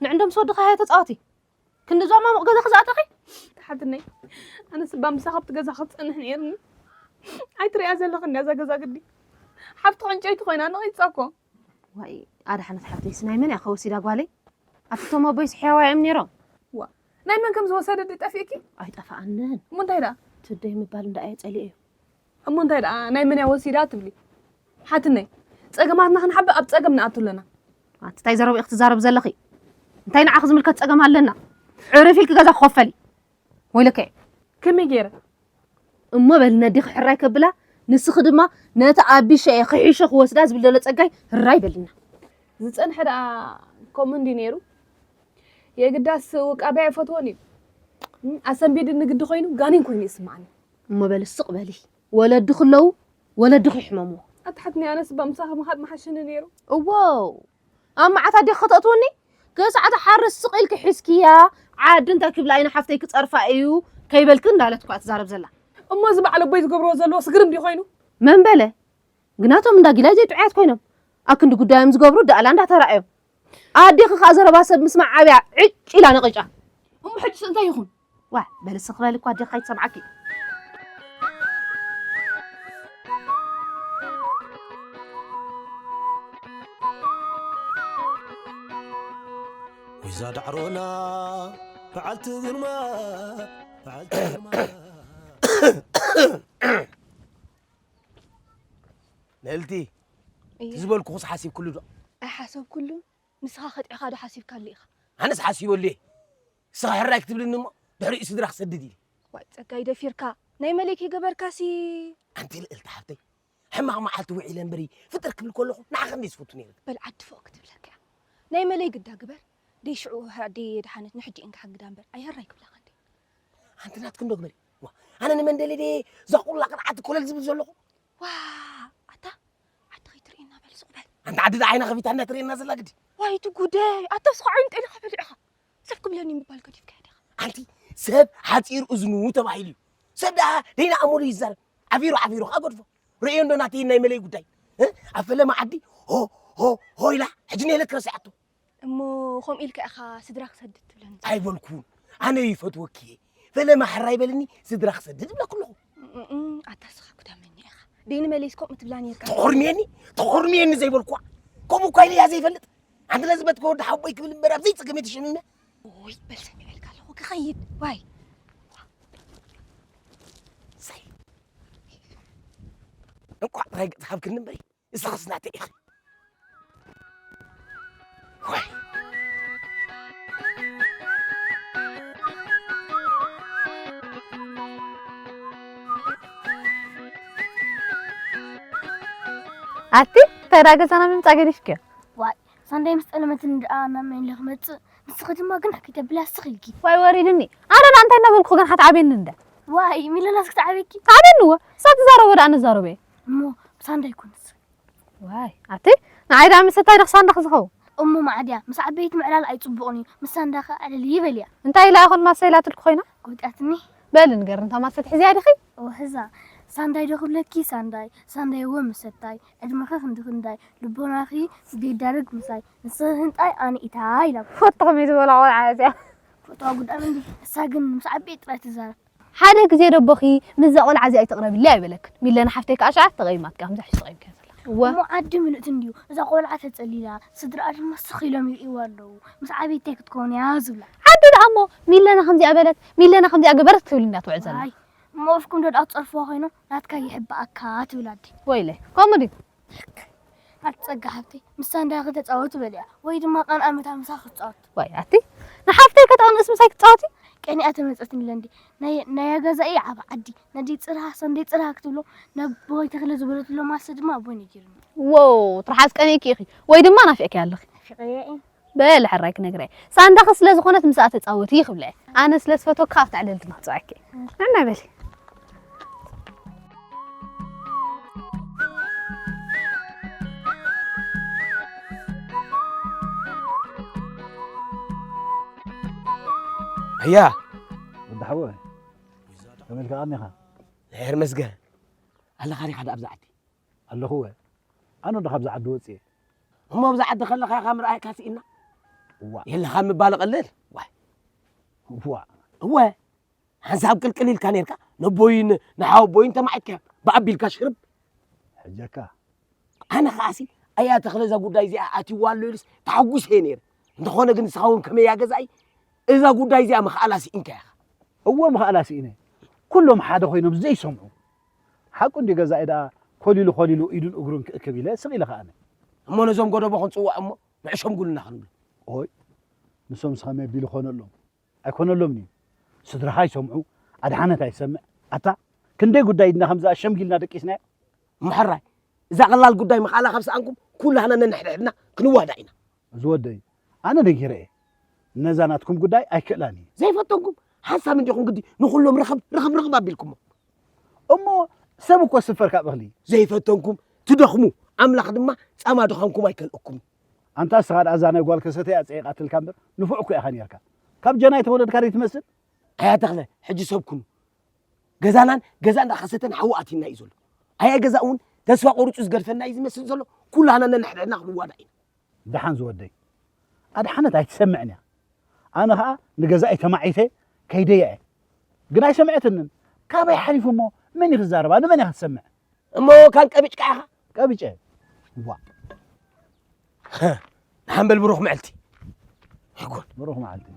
ንዕንዶ ምስ ወድኻ እያ ተፃወቲ ክንዲ ዞማ ሙቕ ገዛ ክዝኣተኺ ተሓትነይ ኣነስ እባ ምሳኻ ኣብቲ ገዛ ክትፀንሕ ነይርኒ ኣይትሪኣ ዘለኽኒ እዛ ገዛ ግዲ ሓፍቲ ዕንጨይቲ ኮይና ነቒፃ እኮ ዋይ ኣድሓነት ሓፍተይስ ናይ መን እያ ከወሲዳ ጓለይ ኣቲ ቶም ኣቦይስ ሕያዋይ እዮም ነይሮም ዋ ናይ መን ከም ዝወሰደ ዶ ጠፊእኪ ኣይጠፍኣንን እሞ እንታይ ደኣ ትደይ ምባል እንዳኣየ ፀሊኦ እዩ እሞ እንታይ ደኣ ናይ መን እያ ወሲዳ ትብሊ ሓትነይ ፀገማትና ክንሓብእ ኣብ ፀገም ንኣቱ ኣለና ኣቲ እንታይ ዘረባ ኢኺ ትዛረቢ ዘለኺ እንታይ ንዓኺ ዝምልከት ፀገም ኣለና ዕርፍ ኢልኪ ገዛ ክኸፈሊ ወይለከ ከመይ ገይረ እሞ በሊ ነዲኺ ሕራይ ከብላ ንስኺ ድማ ነቲ ኣቢሸ እየ ክሕሾ ክወስዳ ዝብል ዘሎ ፀጋይ ህራይ በልና ዝፀንሐ ደኣ ከምኡ እንዲ ነይሩ የግዳስ ውቃብያ ይፈትዎን እዩ ኣሰንቢድኒ ግዲ ኮይኑ ጋኔን ኮይኑ ይስማዓኒ እሞ በሊ ስቕ በሊ ወለድኺ ኣለዉ ወለድኺ ይሕመምዎ ኣትሓትኒ ኣነስ እባ ምሳኺ ምኻድ ምሓሸኒ ነይሩ እዎ ኣብ መዓት ኣዴኺ ከተእትውኒ ገዛዕቲ ሓርስ ስቕ ኢልኪ ሒዝክያ ዓዲ እንታይ ክብላ እየ ንሓፍተይ ክፀርፋ እዩ ከይበልኪ እንዳለት እኳ ትዛረብ ዘላ እሞ እዚ በዓል ኣቦይ ዝገብርዎ ዘለዎ ስግርም ድዩ ኮይኑ መን በለ ግናቶም እንዳ ጊላይ ዘይጥዑያት ኮይኖም ኣክንዲ ጉዳዮም ዝገብሩ ዳእላ እንዳተራእዮም ኣዴኺ ከዓ ዘረባ ሰብ ምስማዕ ዓብያ ዕጭ ኢላ ነቒጫ እሞ ሕጅስ እንታይ ይኹን ዋ በሊ ስኽ በሊ እኳ ኣዴኺ ከይትሰምዓኪ ወይዛ ዳዕሮና በዓልቲ ግርማ፣ በዓልቲ ግርማ። ነልቲ፣ እየ። እቲ ዝበልኩኹስ ሓሲብክሉ ዶ? ኣይሓሰብኩሉን። ንስኻ ከጥዕኻ ዶ ሓሲብካሉ ኢኻ? ኣነስ ሓሲበሉ እየ። ንስኻ ሕራይ ክትብልኒ እሞ ድሕሪኡ ስድራ ክሰድድ ኢለ። ዋይ፣ ጸጋይ ደፊርካ። ናይ መለይ ከይገበርካሲ። ኣንቲ ልእልቲ ሓፍተይ፣ ሕማቕ መዓልቲ ውዒለ እምበሪ ፍጥር ክብል ከለኹ ንዓኺ እንድየ ዝፈቱ ነይረ። በል ዓዲ ፎእ ክትብለካ እያ። ናይ መለይ ግዳ ግበር። ደይ ሽዑ ኣደይ የድሓነት ንሕጂ እንካ ሓግዳ እምበር ኣይህራይ ክብለካ እንዴ። ኣንቲ ናትክን ዶ ግበሪ። ዋ፣ ኣነ ንመንደለይ ድየ እዛ ቁላ ቅርዓት ኮለል ዝብል ዘለኹ? ዋ፣ ኣታ ዓዲ ከይትርእየና በል ሱቕ በል። ኣንታ ዓዲ ዶ ዓይና ከፊታ እንዳትርእየና ዘላ ግዲ? ዋይ እቲ ጉደይ፣ ኣታ ስኻ ዓይኑ ጠሊኻ በሊዕኻ። ሰብ ክብለኒ ምባል ገዲፍካ ዲኻ? ኣንቲ ሰብ ሓጺር እዝኑ ተባሂሉ እዩ። ሰብ ደኣ ደይና ኣመሉ ይዛረብ። ዓፊሩ ዓፊሩ ከኣ ገድፎ። ርእዮ እንዶ ናተይ ናይ መለይ ጉዳይ። እ? ኣብ ፈለማ ዓዲ ሆ ሆ ሆ ኢላ ሕጂ ነይለት ክረሲዓቶ። እሞ ከምኡ ኢልካ ኢኻ ስድራ ክሰድድ ትብለኒ? ኣይበልኩን። ኣነ ይፈትወኪ እየ። ፈለማ ሕራይ በልኒ ስድራ ክሰድድ እብለኩ ኣለኹ። እም፣ ኣታ ስኻ ጉዳመኛ ኢኻ። ደይኒ መለይስ ከምኡ ትብላ ነይርካ። ተኾርምየኒ፣ ተኾርምየኒ ዘይበልኩዋ። ከምኡ እኳ ኢለያ ዘይፈልጥ። ኣንቲ ነዚ በትከ ወዲ ሓቦይ ክብል እምበር ኣብ ዘይጸገመ ተሸሚመ። ኦይ፣ በል ሰሚዐልካ ኣለኹ ክኸይድ። ዋይ። ሳይ። እንቋዕ ጥራይ ገጽ ሃብክኒ እምበሪ። ንስኽስ ናተይ ኢኺ። ዋይ። ኣቲ፣ እንታይ ደኣ ገዛና ምምጻእ ገዲፍክዮ? ዋይ፣ ሳንዳይ ምስ ጠለመትኒ ደኣ ናብ መን ኢለ ክመጽእ? ንስኺ ድማ ግን ከይተብልያ ስኽ ኢልኪ። ዋይ፣ ወሪድኒ። ኣነ ደኣ እንታይ እናበልኩ ግን ሓትዓብየኒ እንደ። ዋይ፣ ሚለናስ ክትዓብየኪ? ትዓብየኒ እወ። እሳ ትዛረቦ ደኣ ንዛረቦ እየ። እሞ ብሳንዳይ ኮንስ? ዋይ፣ ኣቲ፣ ንዓይ ደኣ ምስታይ ዶ ክሳንዳኺ ዝኸውን? እሞ ማዕድያ፣ ምስ ዓበይቲ ምዕላል ኣይጽቡቕን እዩ። ምስ ሳንዳኺ ዕልል ይበል እያ። እንታይ ኢላ ይኾን ማሰ ኢላትልኪ ኮይና? ጎጢኣትኒ። በሊ ንገርኒ፣ እታ ማሰ ትሕዝያ ዲኺ? እወ፣ ሕዛ። ሳንዳይ ዶ ክብለኪ? ሳንዳይ፣ ሳንዳይ እወ ምሰታይ፣ ዕድመኺ ክንዲ ክንዳይ፣ ልቦናኺ ቤት ዳርግ ምሳይ፣ ንስኺ ህንጣይ፣ ኣነ ኢታይ ኢላ። ፈቶ ከመይ ዝበላ ቆልዓ እዚኣ። ፈቶ ጉዳም እንዲ፣ እሳ ግን ምስ ዓበይቲ ጥራይ ትዛረብ። ሓደ ግዜ ደቦኺ ምስዛ ቆልዓ እዚኣ ኣይትቕረብለይ ኣይበለክን። ሚለና ሓፍተይ ከኣ ሸዓት ተቐይማትካ፣ ከምዛ ሕጂ ተቐይምካ ዘለኻ። እወ። እሞ ዓዲ ምልእቲ እንድዩ። እዛ ቆልዓ ተጸሊላ፣ ስድራኣ ድማ ስኽ ኢሎም ይርእይዋ ኣለዉ። ምስ ዓበይቲ እንታይ ክትከውን እያ ዝብላ? ዓዲ ደኣ እሞ ሚለና ከምዚኣ በለት፣ ሚለና ከምዚኣ ገበረት ክትብል እንድያ ትውዕል ዘላ። ኣይ፣ እሞ ኣፍኩም ዶ ደኣ ትጸርፍዋ ኮይኖም፣ ናትካ ይሕብኣካ ትብል ኣደ። ወይለይ፣ ከምኡ ድዩ? ኣቲ ጸጋ ሓብተይ፣ ምሳ እንዳ ክትጻወቱ በልያ፣ ወይ ድማ ቃንኣ መታ ምሳ ክትጻወቱ። ዋይ ኣቲ፣ ንሓፍተይ ከተቐንእስ ምሳይ ክትጻወቲ? ቀኒኣ ተመጸትኒ ኢለ እንዲ። ናይ፣ ናይ ገዛኢ ዓቢ ዓዲ፣ ነዲ ጽርሃ፣ ሰንደይ ጽርሃ ክትብሎ፣ ነቦይ ተኽለ ዝበለትሎ ማሰ ድማ ኣቦይ ነጊሩኒ። ዎው፣ ትርሓስ ቀኒእኪ ኢኺ፣ ወይ ድማ ናፊቕኪ ኣለኺ። ናፊቐያ እየ። በል ሕራይ ክነግራ እየ። ሳንዳኺ ስለ ዝኾነት ምስኣ ተጻወቲ ክብላ እየ። ኣነ ስለ ዝፈትወኪ ኣብታ ዕልልቲ ንኽጽውዓኪ እየ። ንዕናይ በሊ። ኣያ። ወዲ ሓወ፣ ከመይ ኢልካ ቀኒኻ? ድሕር መስገን። ኣለኻ ዲኻ ደኣ ኣብዛ ዓዲ? ኣለኹ እወ። ኣነ ዶ ካብዛ ዓዲ ወጽየ? እሞ ኣብዛ ዓዲ ከለኻ ኢኻ ምርኣይካ ስኢንና? እዋ። የለኻን ምባል ቀለል? ዋይ። እዋ። እወ። ሓንሳብ ቅልቅል ኢልካ ኔርካ፣ ነቦይን ንሓወቦይን ተማዒትካዮም። ብኣቢልካ ሽርብ። ሕጀካ። ኣነ ኸኣሲ፣ ኣያ ተኽለ እዛ ጉዳይ እዚኣ ኣትይዋ ኣሎ ኢሉስ ተሓጒሰ እየ ኔረ። እንተኾነ ግን ንስኻ እውን ከመይ እያ ገዛኢ፣ እዛ ጉዳይ እዚኣ ምኽኣላ ስኢንካ ኢኻ። እወ ምኽኣላ ስኢነ። ኩሎም ሓደ ኮይኖም ዘይሰምዑ። ሓቁ እንድዩ ገዛኢ ደኣ ኮሊሉ ኮሊሉ ኢዱን እግሩን ክእክብ ኢለ ስቕ ኢለ ከኣ ኣነ። እሞ ነዞም ጎደቦ ክንጽውዖም እሞ ንዕሸምጉልና ክንብሎ። ኦይ፣ ንሶምስ ከመይ ኣቢሉ ኮነሎም? ኣይኮነሎምን እዩ። ስድራኻ ይሰምዑ፣ ኣድሓነት ኣይሰምዕ። ኣታ፣ ክንደይ ጉዳይ ኢድና ከምዚ ኣሸምጊልና ደቂስናዮ? እሞ ሕራይ፣ እዛ ቀላል ጉዳይ ምኽኣላ ካብ ሰኣንኩም፣ ኩላህና ነንሕድሕድና ክንዋዳእ ኢና። እዚ ወደይ፣ ኣነ ነጊረ እየ። ነዛ ናትኩም ጉዳይ ኣይክእላን እየ። ዘይፈተንኩም፣ ሓንሳብ እንዲኹም ግዲ ንኹሎም ርኽብ፣ ርኽብ፣ ርኽብ ኣቢልኩሞ። እሞ ሰብ እኮ ስፈር ካብ እኽሊ። ዘይፈተንኩም፣ ትደኽሙ፣ ኣምላኽ ድማ ጻማ ድኻምኩም ኣይከልእኩም። ኣንታ እስኻ ደኣ እዛ ናይ ጓል ከሰተይ ኣጸይቓትልካ እምበር፣ ንፉዕ እኮ ኢኻ ኔርካ። ካብ ጀና ኣይተወለድካ ደይ ትመስል? ኣያ ተኽለ፣ ሕጂ ሰብ ኩኑ። ገዛናን ገዛ እንዳ ከሰተን ሓዊ ኣትዩና እዩ ዘሎ። ኣያ ገዛ እውን ተስፋ ቆሪጹ ዝገድፈና እዩ ዝመስል ዘሎ። ኩላህና ነንሕድሕድና ክንዋዳእ ኢና። ደሓን ዝወደይ፣ ኣድሓነት ኣይትሰምዕን እያ። ኣነ ኸኣ ንገዛኢ ተማዒተ ከይደያ እየ። ግን ኣይሰምዐትንን። ካበይ ሓሊፉ እሞ መን እዩ ክዛረባ? ንመን እያ ክትሰምዕ? እሞ ካን ቀቢጭካ ኢኻ? ቀቢጨ? ዋ። ደሓን በል ብሩኽ መዓልቲ። ይኩን። ብሩኽ መዓልቲ።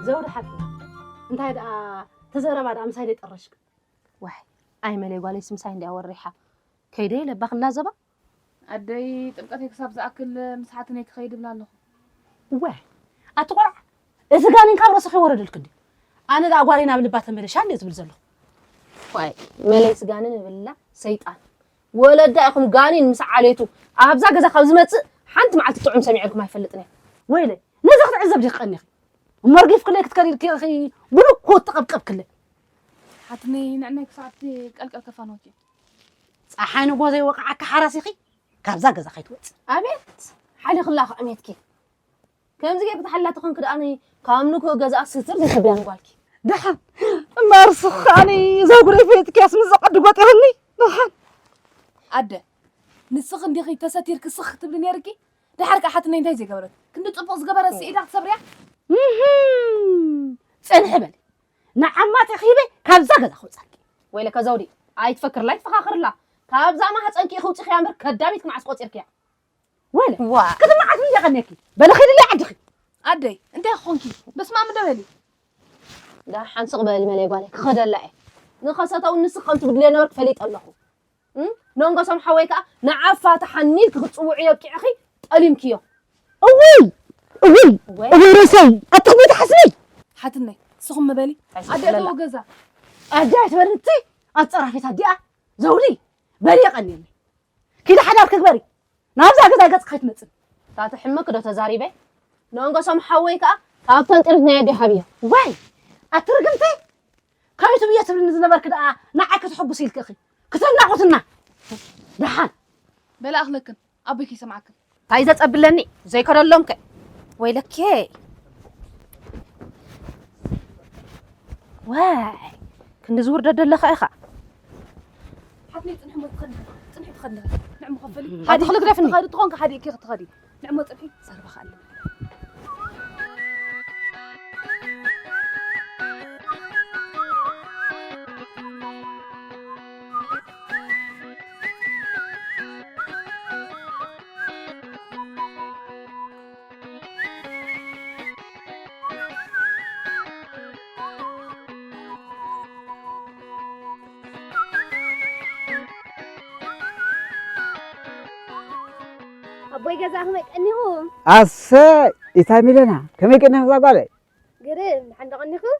ዘውዲ ሓቂ፣ እንታይ ደኣ ተዘረባ ደኣ ምሳይ ደይጠረሽክ? ዋይ፣ ኣይ መለይ ጓለይስ ምሳይ እንድያ ወሪሓ። ከይደ ለባኽላ ዘባ። ኣደይ፣ ጥምቀተይ ክሳብ ዝኣክል ምስ ሓትነይ ክኸይድ እብላ ኣለኹ። ዋይ፣ ኣቲ ቆልዓ፣ እቲ ጋኔን ካብ ርእስኺ ይወረደልክ እንዲ። ኣነ ደኣ ጓለይ ናብ ልባ ተመለሻ እንድየ ዝብል ዘለኹ። ዋይ፣ መለይስ ጋኔን እብላ ሰይጣን። ወለዳ ይኹን ጋኔን ምስ ዓሌቱ ኣብዛ ገዛ ካብ ዝመጽእ ሓንቲ መዓልቲ ጥዑም ሰሚዐልኩም ኣይፈልጥን እየ። ወይለይ፣ ነዚ ክትዕዘብ ዲኺ ቀኒኺ? እሞ ኣርጊፍክለይ ክትከዲ ኢልኪ ኢኺ ብልኩ ትቐብቀብክለይ። ሓትነይ ንዕናይ ክሳብ እቲ ቀልቀል ከፋንወኪ። ጸሓይ ንጎ ዘይወቕዓካ ሓራስ ኢኺ፣ ካብዛ ገዛ ከይትወጽእ። ኣቤት፣ ሓሊኽላ ክዕሜትኪ። ከምዚ ጌርኪ ትሓላ ተኾንኪ ደኣ፣ ካብ ንግሆ ገዛኣ ስትር ዘይተብያን ጓልኪ። ደሓን፣ እምበር ስኽ ከኣኒ ዘጉረይ ፈይጥክያስ ምስ ዘቐዲ ጎጢሩኒ። ደሓን። ኣደ፣ ንስኺ እንዲኺ ተሰቲርኪ ስኽ ክትብሊ ነይርኪ? ደሓር ከኣ ሓትነይ እንታይ ዘይገበረት? ክንዲ ጽቡቕ ዝገበረት ስኢዳ ክትሰብርያ? እህም፣ ጽንሒ በሊ። ንዓማጺ ክሂበ ካብዛ ገዛ ከውጻኪ። ወይለከ ዘውዲ፣ ኣይትፈክርላ፣ ኣይትፈኻኽርላ። ካብዛ ማህጸንኪ ኢኺ ውጺኽያ እምበር ከዳሚት ክንዓስ ቆጺርክያ። ወይለ፣ ዋ። ክትመዓት እንደ ቀኔኪ። በሊ ኺድሊ ዓድኺ። ኣደይ፣ እንታይ ኾንኪ? በስመ ኣብ እንደ በሊ። ደሓን ስቕ በሊ መለይ ጓለይ፣ ክኸደላ እየ። ንኸሰተው ንስኺ ከም ትብድልዮ ነበርኪ ፈሊጠ ኣለኹ። እም? ነንጎሶም ሓወይ ከኣ ንዓፋ ተሓኒልኪ ክትጽውዕዮ ኣብቂዕኺ ጠሊምክዮ። እውይ! እውይ! ወይ። እውይ ርእሰይ! ኣትኽቢ ትሓስቢ! ሓትነይ፣ ስኹም ምበሊ። ኣደ ኣይስለላ። እተወ ገዛ። ኣደ ኣይትበልቲ፣ ኣጸራፊት ኣዲኣ። ዘውዲ፣ በሊ የቐንየኒ። ኪዲ ሓዳር ክግበሪ። ናብዛ ገዛ ገጽ ከይትመጽእ። እታ ትሕመክ ዶ ተዛሪበ? ነንጎሶም ሓወይ ከኣ ካብተን ጥሪት ናይ ኣደ ሃብዮ። ዋይ! ኣቲ ርግምቲ! ካበይ ትብዮ ትብልኒ ዝነበርኪ ደኣ ንዓይ ከተሐጉሲ ኢልኪ ኢኺ። ክተናቑትና። ደሓን። በላ ኣኽለክን፣ ኣቦይ ከይሰምዓክን። እንታይ ዘጸብለኒ? ዘይከደሎምከ? ወይለኬ። ዋይ! ክንዲ ዝውርደ ደለኻ ኢኻ። ሓትነይ ጽንሒ ሞ ትኸዲ፣ ጽንሒ ትኸዲ። ንዕሞ ከፈሊ። ኣቲ ክልግደፍኒ። ትኸዲ ትኾንካ ሓዲእኪ ክትኸዲ። ንዕሞ ጽንሒ ሰርባኻ ኣለና። ኣቦይ ገዛ ከመይ ቀኒኹም? ኣሰይ፣ ኢታ ሚለና፣ ከመይ ቀኒኹም እዛ ጓለይ? ግርም፣ ደሓን ዶ ቀኒኹም?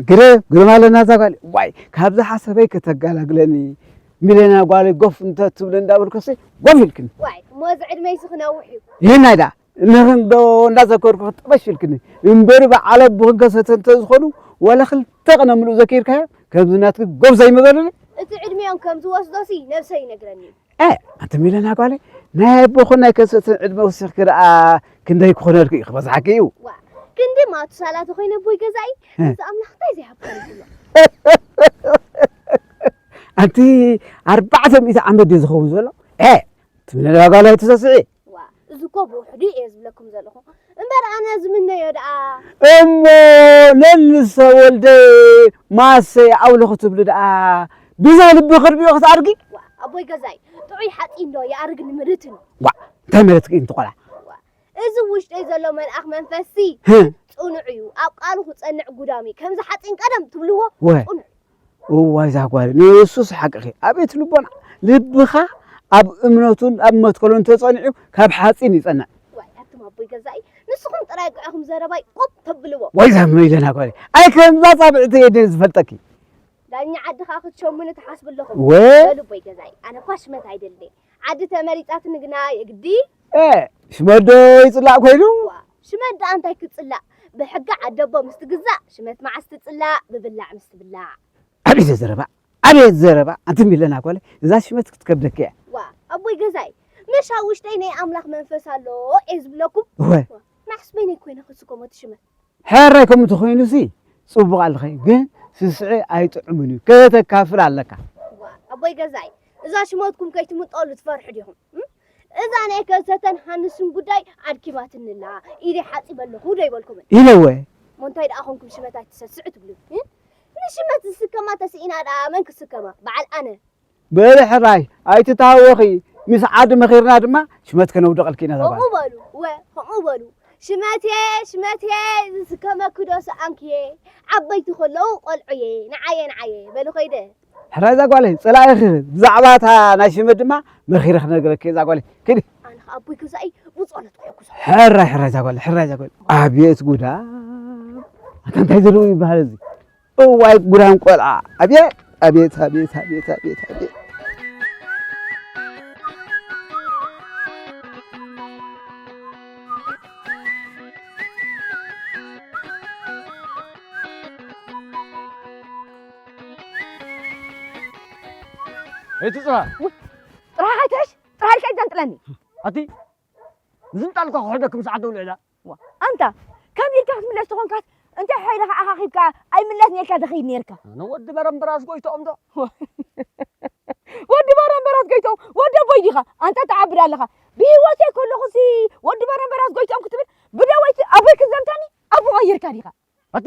ግርም፣ ግርም ኣለና እዛ ጓለይ። ዋይ፣ ካብዛ ሓሳበይ ከተጋላግለኒ። ሚለና ጓለይ ጎፍ እንተ ትብለ እንዳበልኩሲ፣ ጎፍ ኢልክኒ። ዋይ፣ እሞ እዚ ዕድመይሲ ክነውሕ እዩ። ይህናይ ደኣ፣ ንኽንዶ እንዳዘከርኩ ጠበሽ ኢልክኒ። እምበሪ በዓል ኣቦኽን ከሰተ እንተ ዝኾኑ፣ ዋላ ክልተ ቀነ ምሉእ ዘኪርካዮ፣ ከምዚ ናትኪ ጎፍ ዘይምበሉኒ። እቲ ዕድሜኦም ከም ዝወስዶሲ ነብሰይ ይነግረኒ እዩ። እ፣ ኣንቲ ሚለና ጓለይ፣ ናይ ኣቦኽን ናይ ከሰትን ዕድመ ወሲኽኪ ደኣ ክንደይ ክኾነልኪ እዩ፣ ክበዝሓኪ እዩ። ዋ፣ ክንዲ ማቱሳላ ተኾይነ ኣቦይ ገዛኢ፣ እ። እዚ ኣምላኽ እንታይ ዘይሃብካ ኣሎ? ኣንቲ ኣርባዕተ ሚእቲ ዓመት ድዩ ዝኸውን ዘሎ? እ፣ ኣንቲ ሚለና ጓለይ ኣይትሰስዒ። ዋ፣ እዚ እኮ ብውሕዱ እየ ዝብለኩም ዘለኹ። እምበር ኣነ ዝምነዮ ደኣ። እሞ ነንሰ ወልደ ማሰ ኣውሎ ክትብሊ ደኣ ብዛ ልቢ ክርቢኦ ክትኣድጊ? ዋ፣ ኣቦይ ገዛይ፣ ጥዑይ ሓፂን ዶ ይኣርግ ንምርትን? ዋ፣ እንታይ ማለት እዩ እንቲ ቆልዓ? ዋ፣ እዚ ውሽጠይ ዘሎ መልኣኽ መንፈስሲ ህም። ጽኑዕ እዩ፣ ኣብ ቃሉ ክጸንዕ ጉዳሚ፣ ከምዚ ሓጺን ቀደም ትብልዎ ወ። ጽኑዕ እዩ። እዋይ ዛጓል፣ ንሱስ ሓቅኺ። ኣቤት ልቦና፣ ልብኻ ኣብ እምነቱን ኣብ መትከሉን ተጸኒዑ ካብ ሓጺን ይጸንዕ። ዋይ፣ ኣቱም ኣቦይ ገዛኢ፣ ንስኹም ጥራይ እኮ ኢኹም ዘረባይ ቆብ ተብልዎ። ወይ ዛመ ኢለና ጓል፣ ኣይ ከምዛ ጻብዕቲ እየ ድየ ዝፈልጠኪ። ዳኛ ዓድኻ ክትሸሙኒ ትሓስቡ ኣለኹም። ወ። በሉ ኣቦይ ገዛኢ፣ ኣነ እኳ ሽመት ኣይደልን። ዓዲ ተመሪጻትኒ ግና የግዲ። እ፣ ሽመት ዶ ይጽላእ ኮይኑ? ዋ፣ ሽመት ደኣ እንታይ ክጽላእ? ብሕጊ ዓደቦ ምስ ትግዛእ ሽመት መዓስ ትጽላእ? ብብላዕ ምስ ትብላዕ። ኣቤት ዘረባ፣ ኣቤት ዘረባ። ኣንቲ ሚለና ጓለይ፣ እዛ ሽመት ክትከብደኪ እያ። ዋ፣ ኣቦይ ገዛይ፣ ምሽ ኣብ ውሽጠይ ናይ ኣምላኽ መንፈስ ኣሎ እየ ዝብለኩም። ወ። ዋ፣ ናሕስ በይነይ ኮይነ ክስከሞ እቲ ሽመት። ሕራይ ከምኡ ተኾይኑሲ ጽቡቕ ኣለኸ፣ ግን ስስዒ ኣይጥዕምን እዩ፣ ከተካፍል ኣለካ። ዋ፣ ኣቦይ ገዛይ፣ እዛ ሽመትኩም ከይትምጠሉ ትፈርሑ ዲኹም? እም? እዛ ናይ ከሰተን ሃንስን ጉዳይ ኣድኪማትንላ፣ ኢደይ ሓጺበ ኣለኹ ዶ ኣይበልኩምን? ኢለወ። እሞ እንታይ ደኣ ኾንኩም ሽመት ኣይትሰስዑ ትብሉ? እም? ሽመት ዝስከማ ተስኢና ደኣ መን ክስከማ? በዓል ኣነ። በሊ ሕራይ ኣይትተሃወኺ፣ ምስ ዓዲ መኺርና ድማ ሽመት ከነውድቐልኪ ኢና እዛ ጓል። ከምኡ በሉ፣ ወ፣ ከምኡ በሉ። ሽመትየ፣ ሽመትየ፣ ዝስከመኪ ዶ ሰኣንክየ? ዓበይቲ ከለዉ ቆልዑየ፣ ንዓየ፣ ንዓየ፣ በሉ ከይደ። ሕራይ እዛ ጓለይ፣ ጸላኢኺ ብዛዕባ እታ ናይ ሽመት ድማ መኺረ ክነግረኪ እዛ ጓለይ። ኪዲ። ኣነ ኸኣ ኣቦይ ገዛኢ ብጸሎት ክሕግዞ። ሕራይ፣ ሕራይ እዛ ጓለይ፣ ሕራይ እዛ ጓለይ። ኣቤት ጉዳ። ኣታ እንታይ ዝርኡ ይበሃል እዚ? እዋይ ጉዳም ቆልዓ። ኣቤት፣ ኣቤት፣ ኣቤት፣ ኣቤት፣ ኣቤት፣ ኣቤት። እቲ ጽራ። ውይ፣ ጥራሕ ኣይትሕሽ፣ ጥራሕ ኢልካ ኣይተንጥለኒ። ኣቲ፣ ዝንጣልኳ ክሕደኩም ሰዓት ደውልዕላ። ዋ፣ ኣንታ፣ ከም ኢልካ ክትምለስ ተኾንካስ፣ እንታይ ሓይልኻ ኣኻኺብካ ኣይምለስን ኢልካ ትኸይድ ኔርካ? ኣነ ወዲ በረምበራስ ጎይትኦም ዶ? ዋ፣ ወዲ በረምበራስ ጎይትኦም፣ ወዲ ኣቦይ ዲኻ? ኣንታ ትዓብድ ኣለኻ። ብህይወተይ ከለኹሲ፣ ወዲ በረምበራስ ጎይትኦም ክትብል፣ ብደወይቲ ኣቦይ ክዘምተኒ፣ ኣቦ ቀይርካ ዲኻ? ኣቲ፣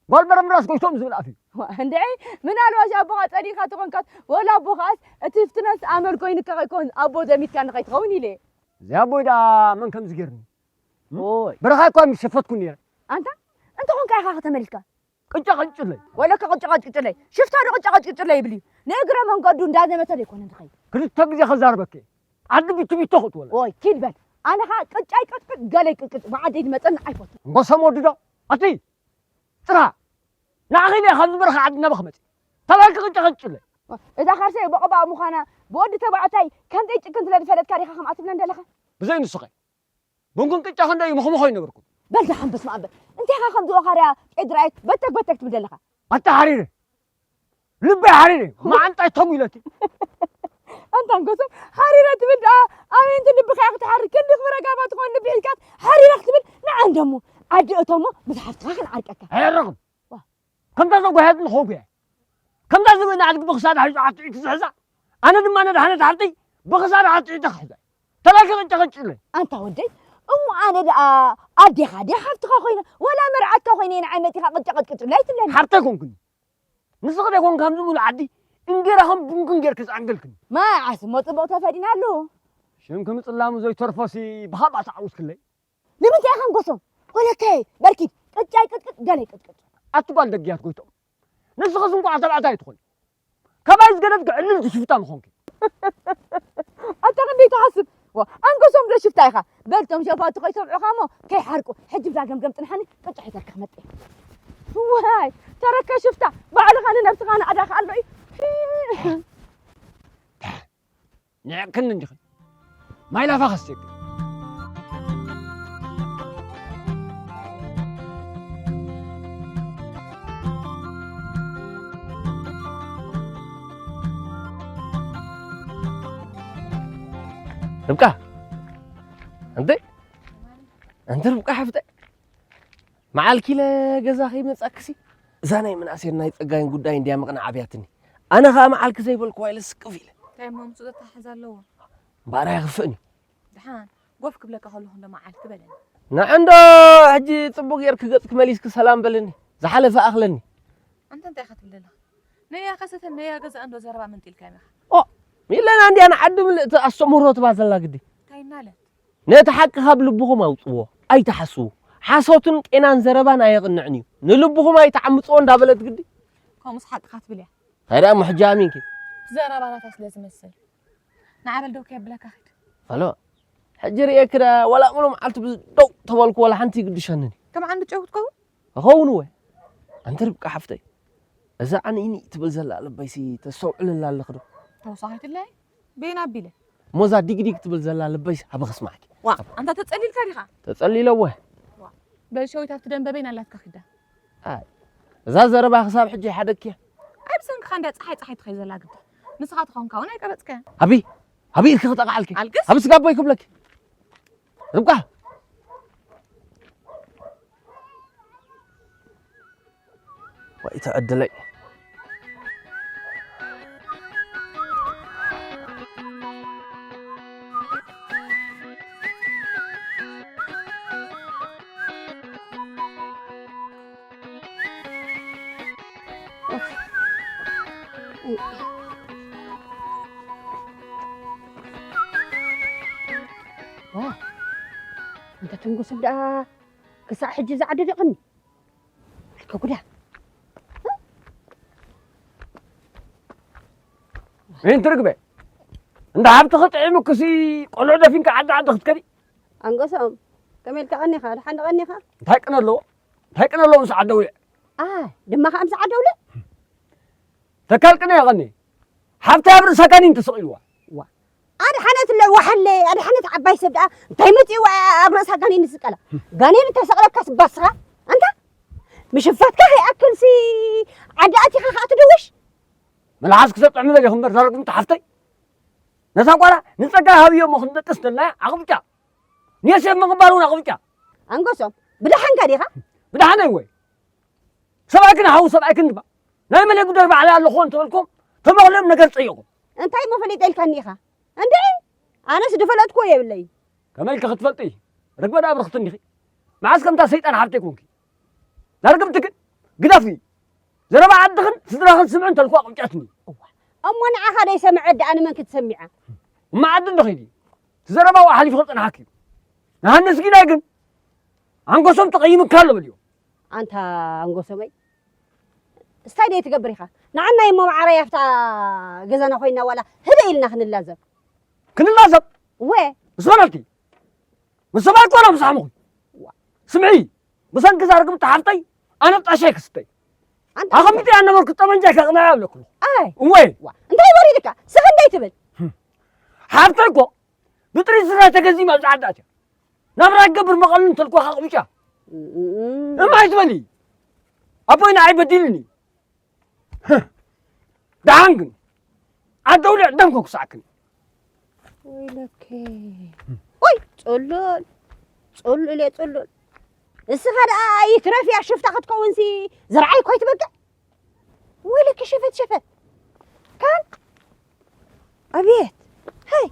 ጓል በረምራስ ጎይቶም ዝብል ኣፍ እዩ። ዋ፣ እንድዒ፣ ምናልባሽ ኣቦኻ ጸሊእካ ተኾንካስ፣ ወላ ኣቦኻስ እቲ ፍትነስ ኣመል ኮይኑካ ከይኮን ኣቦ ዘሚትካ ንኸይትኸውን ኢለ። እዚ ኣቦይ ደኣ መን ከም ዝገርኒ? ኦይ። በረኻ እኳ ምስ ሸፈትኩ ነይረ። ኣንታ፣ እንተኾንካ ኢኻ ከተመሊስካ? ቅጫ ቅጭለይ። ወለካ ቅጫ ቅጭለይ። ሽፍታ ዶ ቅጫ ቅጭለይ ይብል እዩ። ንእግረ መንገዱ እንዳዘመተ ዘይኮነ ዝኸይድ። ክልተ ግዜ ከዛርበኪ። ዓዲ ቢቱ ቢቶ ክትወለ። ኦይ፣ ኪድ በል። ኣነ ኸኣ ቅጫይ ቅጭቅጭ፣ ገለይ ቅጭቅጭ፣ ብዓደይ ዝመጸኒ ኣይፈቱ። እንጎሰም ወዲ ዶ? ኣቲ ጥራ! ንዓኺ ኢለ ካብ ዝበረኸ ዓዲ ናባኺ መጺእ። ተባልኪ ቅጨቐጭለ። እዛ ኻርሰይ ቦቕባቕ ምዃና ብወዲ ተባዕታይ ከምዘይ ጭክን ስለ ዝፈለጥካ ዲኻ ከምኣ ትብለን ዘለኻ? ብዘይ ንስኸ። ቡንኩን ቅጫ ክንደይ ምኽምኾ ይነበርኩ። በል ደሓን በስመ ኣብ በል። እንታይ ኢኻ ከምዚ ወኻርያ ቄድራይት በተክ በተክ ትብል ዘለኻ? ኣታ ሓሪረ። ልበይ ሓሪረ። መዓንጣይ ተሙ ኢለቲ። ኣንታ እንጎሶም ሓሪረ ትብል ደኣ ኣበይ እንት ልብኻ ክትሓርር ክንዲ ክብረ ጋባ ትኾን ልቢ ሒዝካት ሓሪረ ክትብል ንዓ እንደሞ ዓዲ እቶሞ ምስ ሓፍትኻ ክንዓርቀካ። ኣየረኽም። ዋ። ከምታ ዘጓየት ንኸውኩ እየ። ከምታ ዝበና ዓድግ ብኽሳድ ሓይዙ ዓትዒ ትዝሕዛ። ኣነ ድማ ነድሓነት ሓፍተይ ብኽሳድ ዓትዒ ተኽሕዛ። ተላኪ ቅጨቐጭለ። ኣንታ ወደይ እሞ ኣነ ደኣ ኣዴኻ ድየ ሓፍትኻ ኮይነ ወላ መርዓትካ ኮይነ ንዓይ መጢኻ ቅጨቐጭቅጭለ ኣይትብለኒ። ሓፍተይ ኮንኩኒ። ንስኺ ደይኮን ከምዚ ሙሉ ዓዲ እንጌራኹም ቡንክን ጌርኪ ዝኣንገልክኒ። መዓስ እሞ ጽቡቕ ተፈዲና ኣሉ። ሽምኪ ምጽላሙ ዘይተርፎሲ ብኻብኣ ተዓዊትክለይ። ንምንታይ ኢኻ ንጎሶም? ወለከይ በርኪድ ቅጫይ ቅጥቅጥ ገለይ ቅጥቅጥ። ኣቲ ጓል ደግያት ጎይቶም። ንስኽስ እንኳዕ ተባዕታይ ኣይትኾኒ። ካባይ ዝገደፍኪ ዕልል ዝሽፍታ ምኾንኪ። ኣታ ክንደይ ትሓስብ? ዋ፣ ኣንጎሶም ዶ ሽፍታ ኢኻ? በልቶም ሸፋቱ ከይሰምዑኻ እሞ ከይሓርቁ። ሕጂ ብዛ ገምገም ጽንሓኒ ቅጫ ሒዘልካ ክመጽእ። ዋይ፣ ተረከ ሽፍታ፣ ባዕልኻ ንነብስኻ ንኣዳኻ ኣሎ እዩ። ንዕቅኒ እንዲኺ። ማይ ላፋ ከስትየኪ። ርብቃ፣ እንተ፣ እንተ ርብቃ ሓፍተ፣ መዓልኪ ኢለ ገዛ ከይመጻክሲ፣ እዛ ናይ ምንኣሴን ናይ ጸጋይን ጉዳይ እንድያ ምቕናዕ ኣብያትኒ። ኣነ ኸኣ መዓልኪ ዘይበልክዋ ኢለ ስቅፍ ኢለ። እንታይ እሞ ምስኡ ዘተሓሕዝ ኣለዎ? እምበኣር ኣየኽፍእን እዩ። ደሓን፣ ጎፍ ክብለካ ከለኹ እንዶ መዓልኪ በለኒ። ንዓ እንዶ ሕጂ ጽቡቕ ጌርኪ ገጽኪ መሊስኪ ሰላም በልኒ። ዝሓለፈ ኣኽለኒ። ኣንተ እንታይ ኢኻ ትብል ዘለኻ? ነያ ከሰተን ነያ ገዛእን ዶ ዘረባ መንጢልካ ኢኻ? ኦ፣ ኢለና እንድያ ንዓዲ ምልእቲ ኣስተምህሮ ትባ ዘላ ግዲ። እንታይ እናለት? ነቲ ሓቂ ካብ ልብኹም ኣውጽዎ፣ ኣይትሓስዉ። ሓሶትን ቄናን ዘረባን ኣየቕንዕን እዩ። ንልብኹም ኣይትዓምጽዎ እንዳበለት ግዲ። ከምኡስ ሓቅኻ ትብል እያ። እንታይ ደኣ እሞ ሕጂ ኣሚንኪ? ዘረባ ናታ ስለ ዝመስል። ንዓ በል ደው ከየብለካ ኺድ። ፋሎ፣ ሕጂ ርእየኪ ደኣ ዋላ ሙሉ መዓልቲ ብዝ-፣ ደው ተበልኩ ዋላ ሓንቲ ይግድሸንን እዩ። ከም ዓንዲ ጨው ክትከውን? እኸውን እወ። ኣንቲ ርብቃ ሓፍተይ፣ እዛ ዓንይኒ ትብል ዘላ ልበይሲ ተስተውዕልላ ኣለኺ ዶ? ተወሳኺትለይ? በይና ኣቢለ። እሞ እዛ ዲግዲግ ትብል ዘላ ልበይሲ ሃበ ክስማዕኪ። ዋ፣ ኣንታ ተጸሊልካ ዲኻ? ተጸሊለ እወ። ዋ፣ በል ሸዊት ኣብቲ ደንበ በይና ኣላትካ ኺዳ። ኣይ፣ እዛ ዘረባ ክሳብ ሕጂ ይሓደግኪ እያ። ኣይ፣ ብሰንክኻ እንድያ ጸሓይ ጸሓይ ትኸይድ ዘላ ግዲ። ንስኻ ተኾንካ እውን ኣይቀበጽካያን። ኣቢ፣ ኣቢ ኢልኪ ክጠቕዓልኪ። ኣልግስ። ኣቢ ስጋ ኣቦይ ክብለኪ። ርብቃ። ወይ ተዕድለይ። ዋ፣ እንተ ትንጉስብ ደኣ ክሳዕ ሕጂ ዝዓዲ ደቕኒ። ኣልከ ጉዳ። ይህን ትርግበ እንዳ ሃብትኺ ጥዒሙክሲ ቆልዑ ደፊንካ ዓዲ ዓዲ ክትከዲ። ኣንገሶም ከመይ ኢልካ ቀኒኻ? ደሓን ዶ ቀኒኻ? እንታይ ቅነ ኣለዎ? እንታይ ቅነ ኣለዎ ምስ ዓዲ ኣውልዕ? ኣይ ድማ ከኣ ምስ ዓዲ ኣውልዕ? ተካል ቅነ የቐኒ። ሓብቲ ኣብ ርእሳ ጋኔን ተሰቒልዋ። ዋ ኣድሓነት ለዋሓለ ኣድሓነት ዓባይ ሰብ ደኣ እንታይ መፂእዋ ኣብ ርእሳ ጋኔን ዝስቀላ? ጋኔን እንተሰቕለካስ ባስኻ ኣንታ ምሽፋትካ ከይኣክልሲ ዓዲ ኣቲኻ ከኣ ትድውሽ? መልሓስ ክሰብ ጥዕሚ በል ኢኹም እምበር ዛረግምቲ ሓፍተይ። ነዛ ጓላ ንጸጋ ሃብዮ እሞ ክንደቅስ ደላያ ኣቕብጫ። ኔሴብ ምቕባል እውን ኣቕብጫ። ኣንገሶም ብደሓንካ ዲኻ? ብደሓነይ ወይ ሰብኣይክን ሓው ሰብኣይክን ድማ ናይ መለይ ጉዳይ ባዕለይ ኣለኹ እንተበልኩም ተመኽልኦም ነገር ጸይቑ። እንታይ እሞ ፈሊጠ ኢልካኒ ኢኻ? እንድዒ ኣነስ ድፈለጥኩዎ የብለይ። ከመይ ኢልኪ ክትፈልጢ? ርግበ ደኣ ብርኽቲ እንዲኺ። መዓስ ከምታ ሰይጣን ሓፍተይ ኮንኪ? ዳርግምቲ ግን ግደፊ። ዘረባ ዓድኽን ስድራኽን ስምዒ እንተልኩ ኣቕብጫትኒ። እሞ ንዓኻ ደይሰምዐ ደኣ ንመን ክትሰሚዓ? እማ ዓዲ እንዶ ኺዲ። እቲ ዘረባ ኣብኡ ሓሊፉ ከጽንሓኪ እዩ። ንሃንስ ጊዳይ ግን ኣንጎሶም ተቐይምካ ኣሎ በልዮ። ኣንታ ኣንጎሶመይ እስታይ ደይ ትገብር ኢኻ? ንዓናይ እሞ መዓረይ ኣብታ ገዛና ኮይና ዋላ ህደ ኢልና ክንላዘብ። ክንላዘብ? እወ። ምስ በለልኪ ምስ ሰብኣይ ኮና ምስ ሓሙኺ ስምዒ ብሰንኪ እዛ ርግምቲ ሓፍተይ ኣነ ጣሻይ ክስተይ ኣቐሚጠ እያ ነበርኩ ጠመንጃይ ከቕናያ ኣለኩ ኣይ እወ እንታይ ወሪድካ ስኽ እንታይ ትብል ሓፍተይ እኮ ብጥሪት ስረ ተገዚማ ኣብዚ ዓዲ ኣትያ ናብራ ይገብር መቐሉ እንተልኮ ከቕብጫ እማ ኣይትበሊ ኣቦይ ንዓይ በዲሉኒ ደሓን ግን ዓዲ ኣውሊዕ ደም ከኩስዓክን ወይለከ ወይ ጽሉል ጽሉል እየ ጽሉል እስኻ ደኣ ይትረፍ እያ ሽፍታ ክትከውንሲ ዝረዓይ እኳ ይትበቅዕ ወይለኪ ሸፈት ሸፈት ካን ኣቤት ሀይ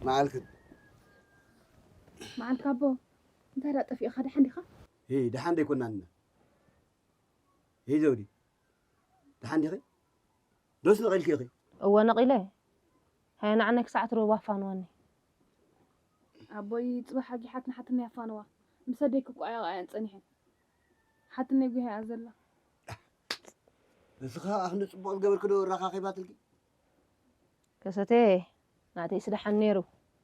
መዓልክን መዓልካ ኣቦ እንታይ ዳ ጠፊእኻ ደሓን ዲኻ? ሂ ደሓን ደይኮና ንና ሂ ዘውዲ ደሓን ዲኺ? ዶስ ነቒልኪ ኢኺ? እወ ነቒለ። ሃየ ንዓናይ ክሳዕ ትረኽቦ ኣፋንወኒ። ኣቦይ ጽባሕ ኣጊሓት ንሓትነይ ኣፋንዋ። ምስ ኣደይ ክቋየቓ እየን ጸኒሐን። ሓትነይ ጒሃ እያ ዘላ። ንስኻ ኣኽንዲ ጽቡቕ ዝገበርኪ ዶ ኣራኻኺባትልኪ? ከሰተየ ናተይስ ደሓን ነይሩ።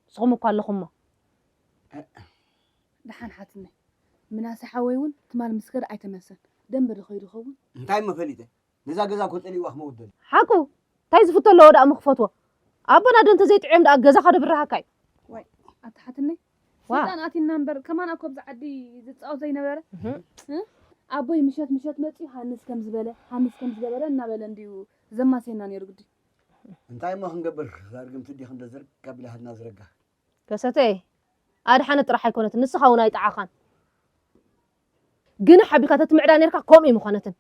ንስኹም እኳ ኣለኹሞ። ደሓን ሓትነይ። ምናሴ ሓወይ እውን ትማል ምስ ከደ ኣይተመልሰን። ደንበ ዶ ኸይዱ ይኸውን? እንታይ እሞ ፈሊጠ? ነዛ ገዛ እኮ ጸሊእዋ ክመውት ደልዩ። ሓቁ እንታይ ዝፍቶ ኣለዎ ደኣ እሞ ክፈትዎ? ኣቦና ዶ እንተዘይጥዕዮም ደኣ ገዛኻ ዶ ብርሃካ እዩ? ዋይ ኣታ ሓትነይ ዋ። ሰይጣን ኣቲና እምበር ከማን ኣኮ ኣብዚ ዓዲ ዝጻወት ዘይነበረ እህ። እ? ኣቦይ ምሸት ምሸት መጺኡ ሃንስ ከም ዝበለ ሃንስ ከም ዝገበረ እናበለ እንድዩ ዘማስየና ነይሩ ግዲ። እንታይ እሞ ክንገብር ዛርግምቲ ዲኽ እንደ ዝርግ ኣቢላ ሃድና ዝረጋ። ከሰተ ኣድሓነት ጥራሕ ኣይኮነትን ንስኻ እውን ኣይጠዓኻን። ግን ሓቢካ ተትምዕዳ ነርካ ከምኡ ኣይምኾነትን።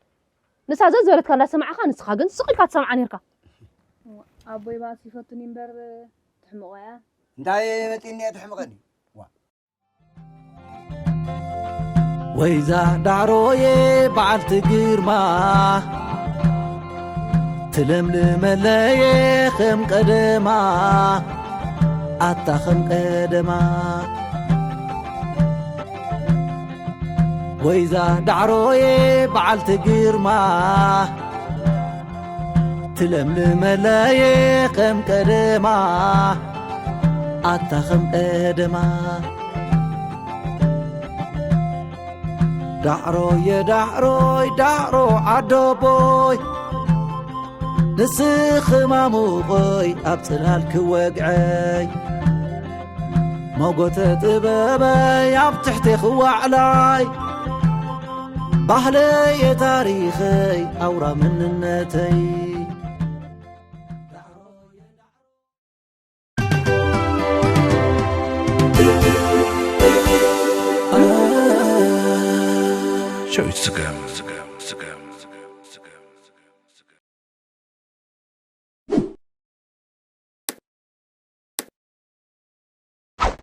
ንሳ ዘዝበለትካ እንዳሰማዕኻ ንስኻ ግን ስቕ ኢልካ ትሰምዓ ነርካ። ኣቦይ ባስ ይፈቱኒ እምበር ትሕምቖ እያ። እንታይ መፂኒ እየ ትሕምቐኒ? ዋ። ወይዛ ዳዕሮየ በዓልቲ ግርማ ትለምልመለየ ከም ቀደማ ኣታ ከም ቀደማ ወይዛ ዳዕሮየ በዓልቲ ግርማ ትለምልመለየ ከም ቀደማ ኣታ ከም ቀደማ ዳዕሮየ ዳዕሮይ ዳዕሮ ዓዶቦይ ንስኺ ማሙቐይ ኣብ ጽላል ክወግዐይ ሞጎተ ጥበበይ ኣብ ትሕቴ ክዋዕላይ ባህለየ ታሪኸይ ኣውራ መንነተይ ስገም።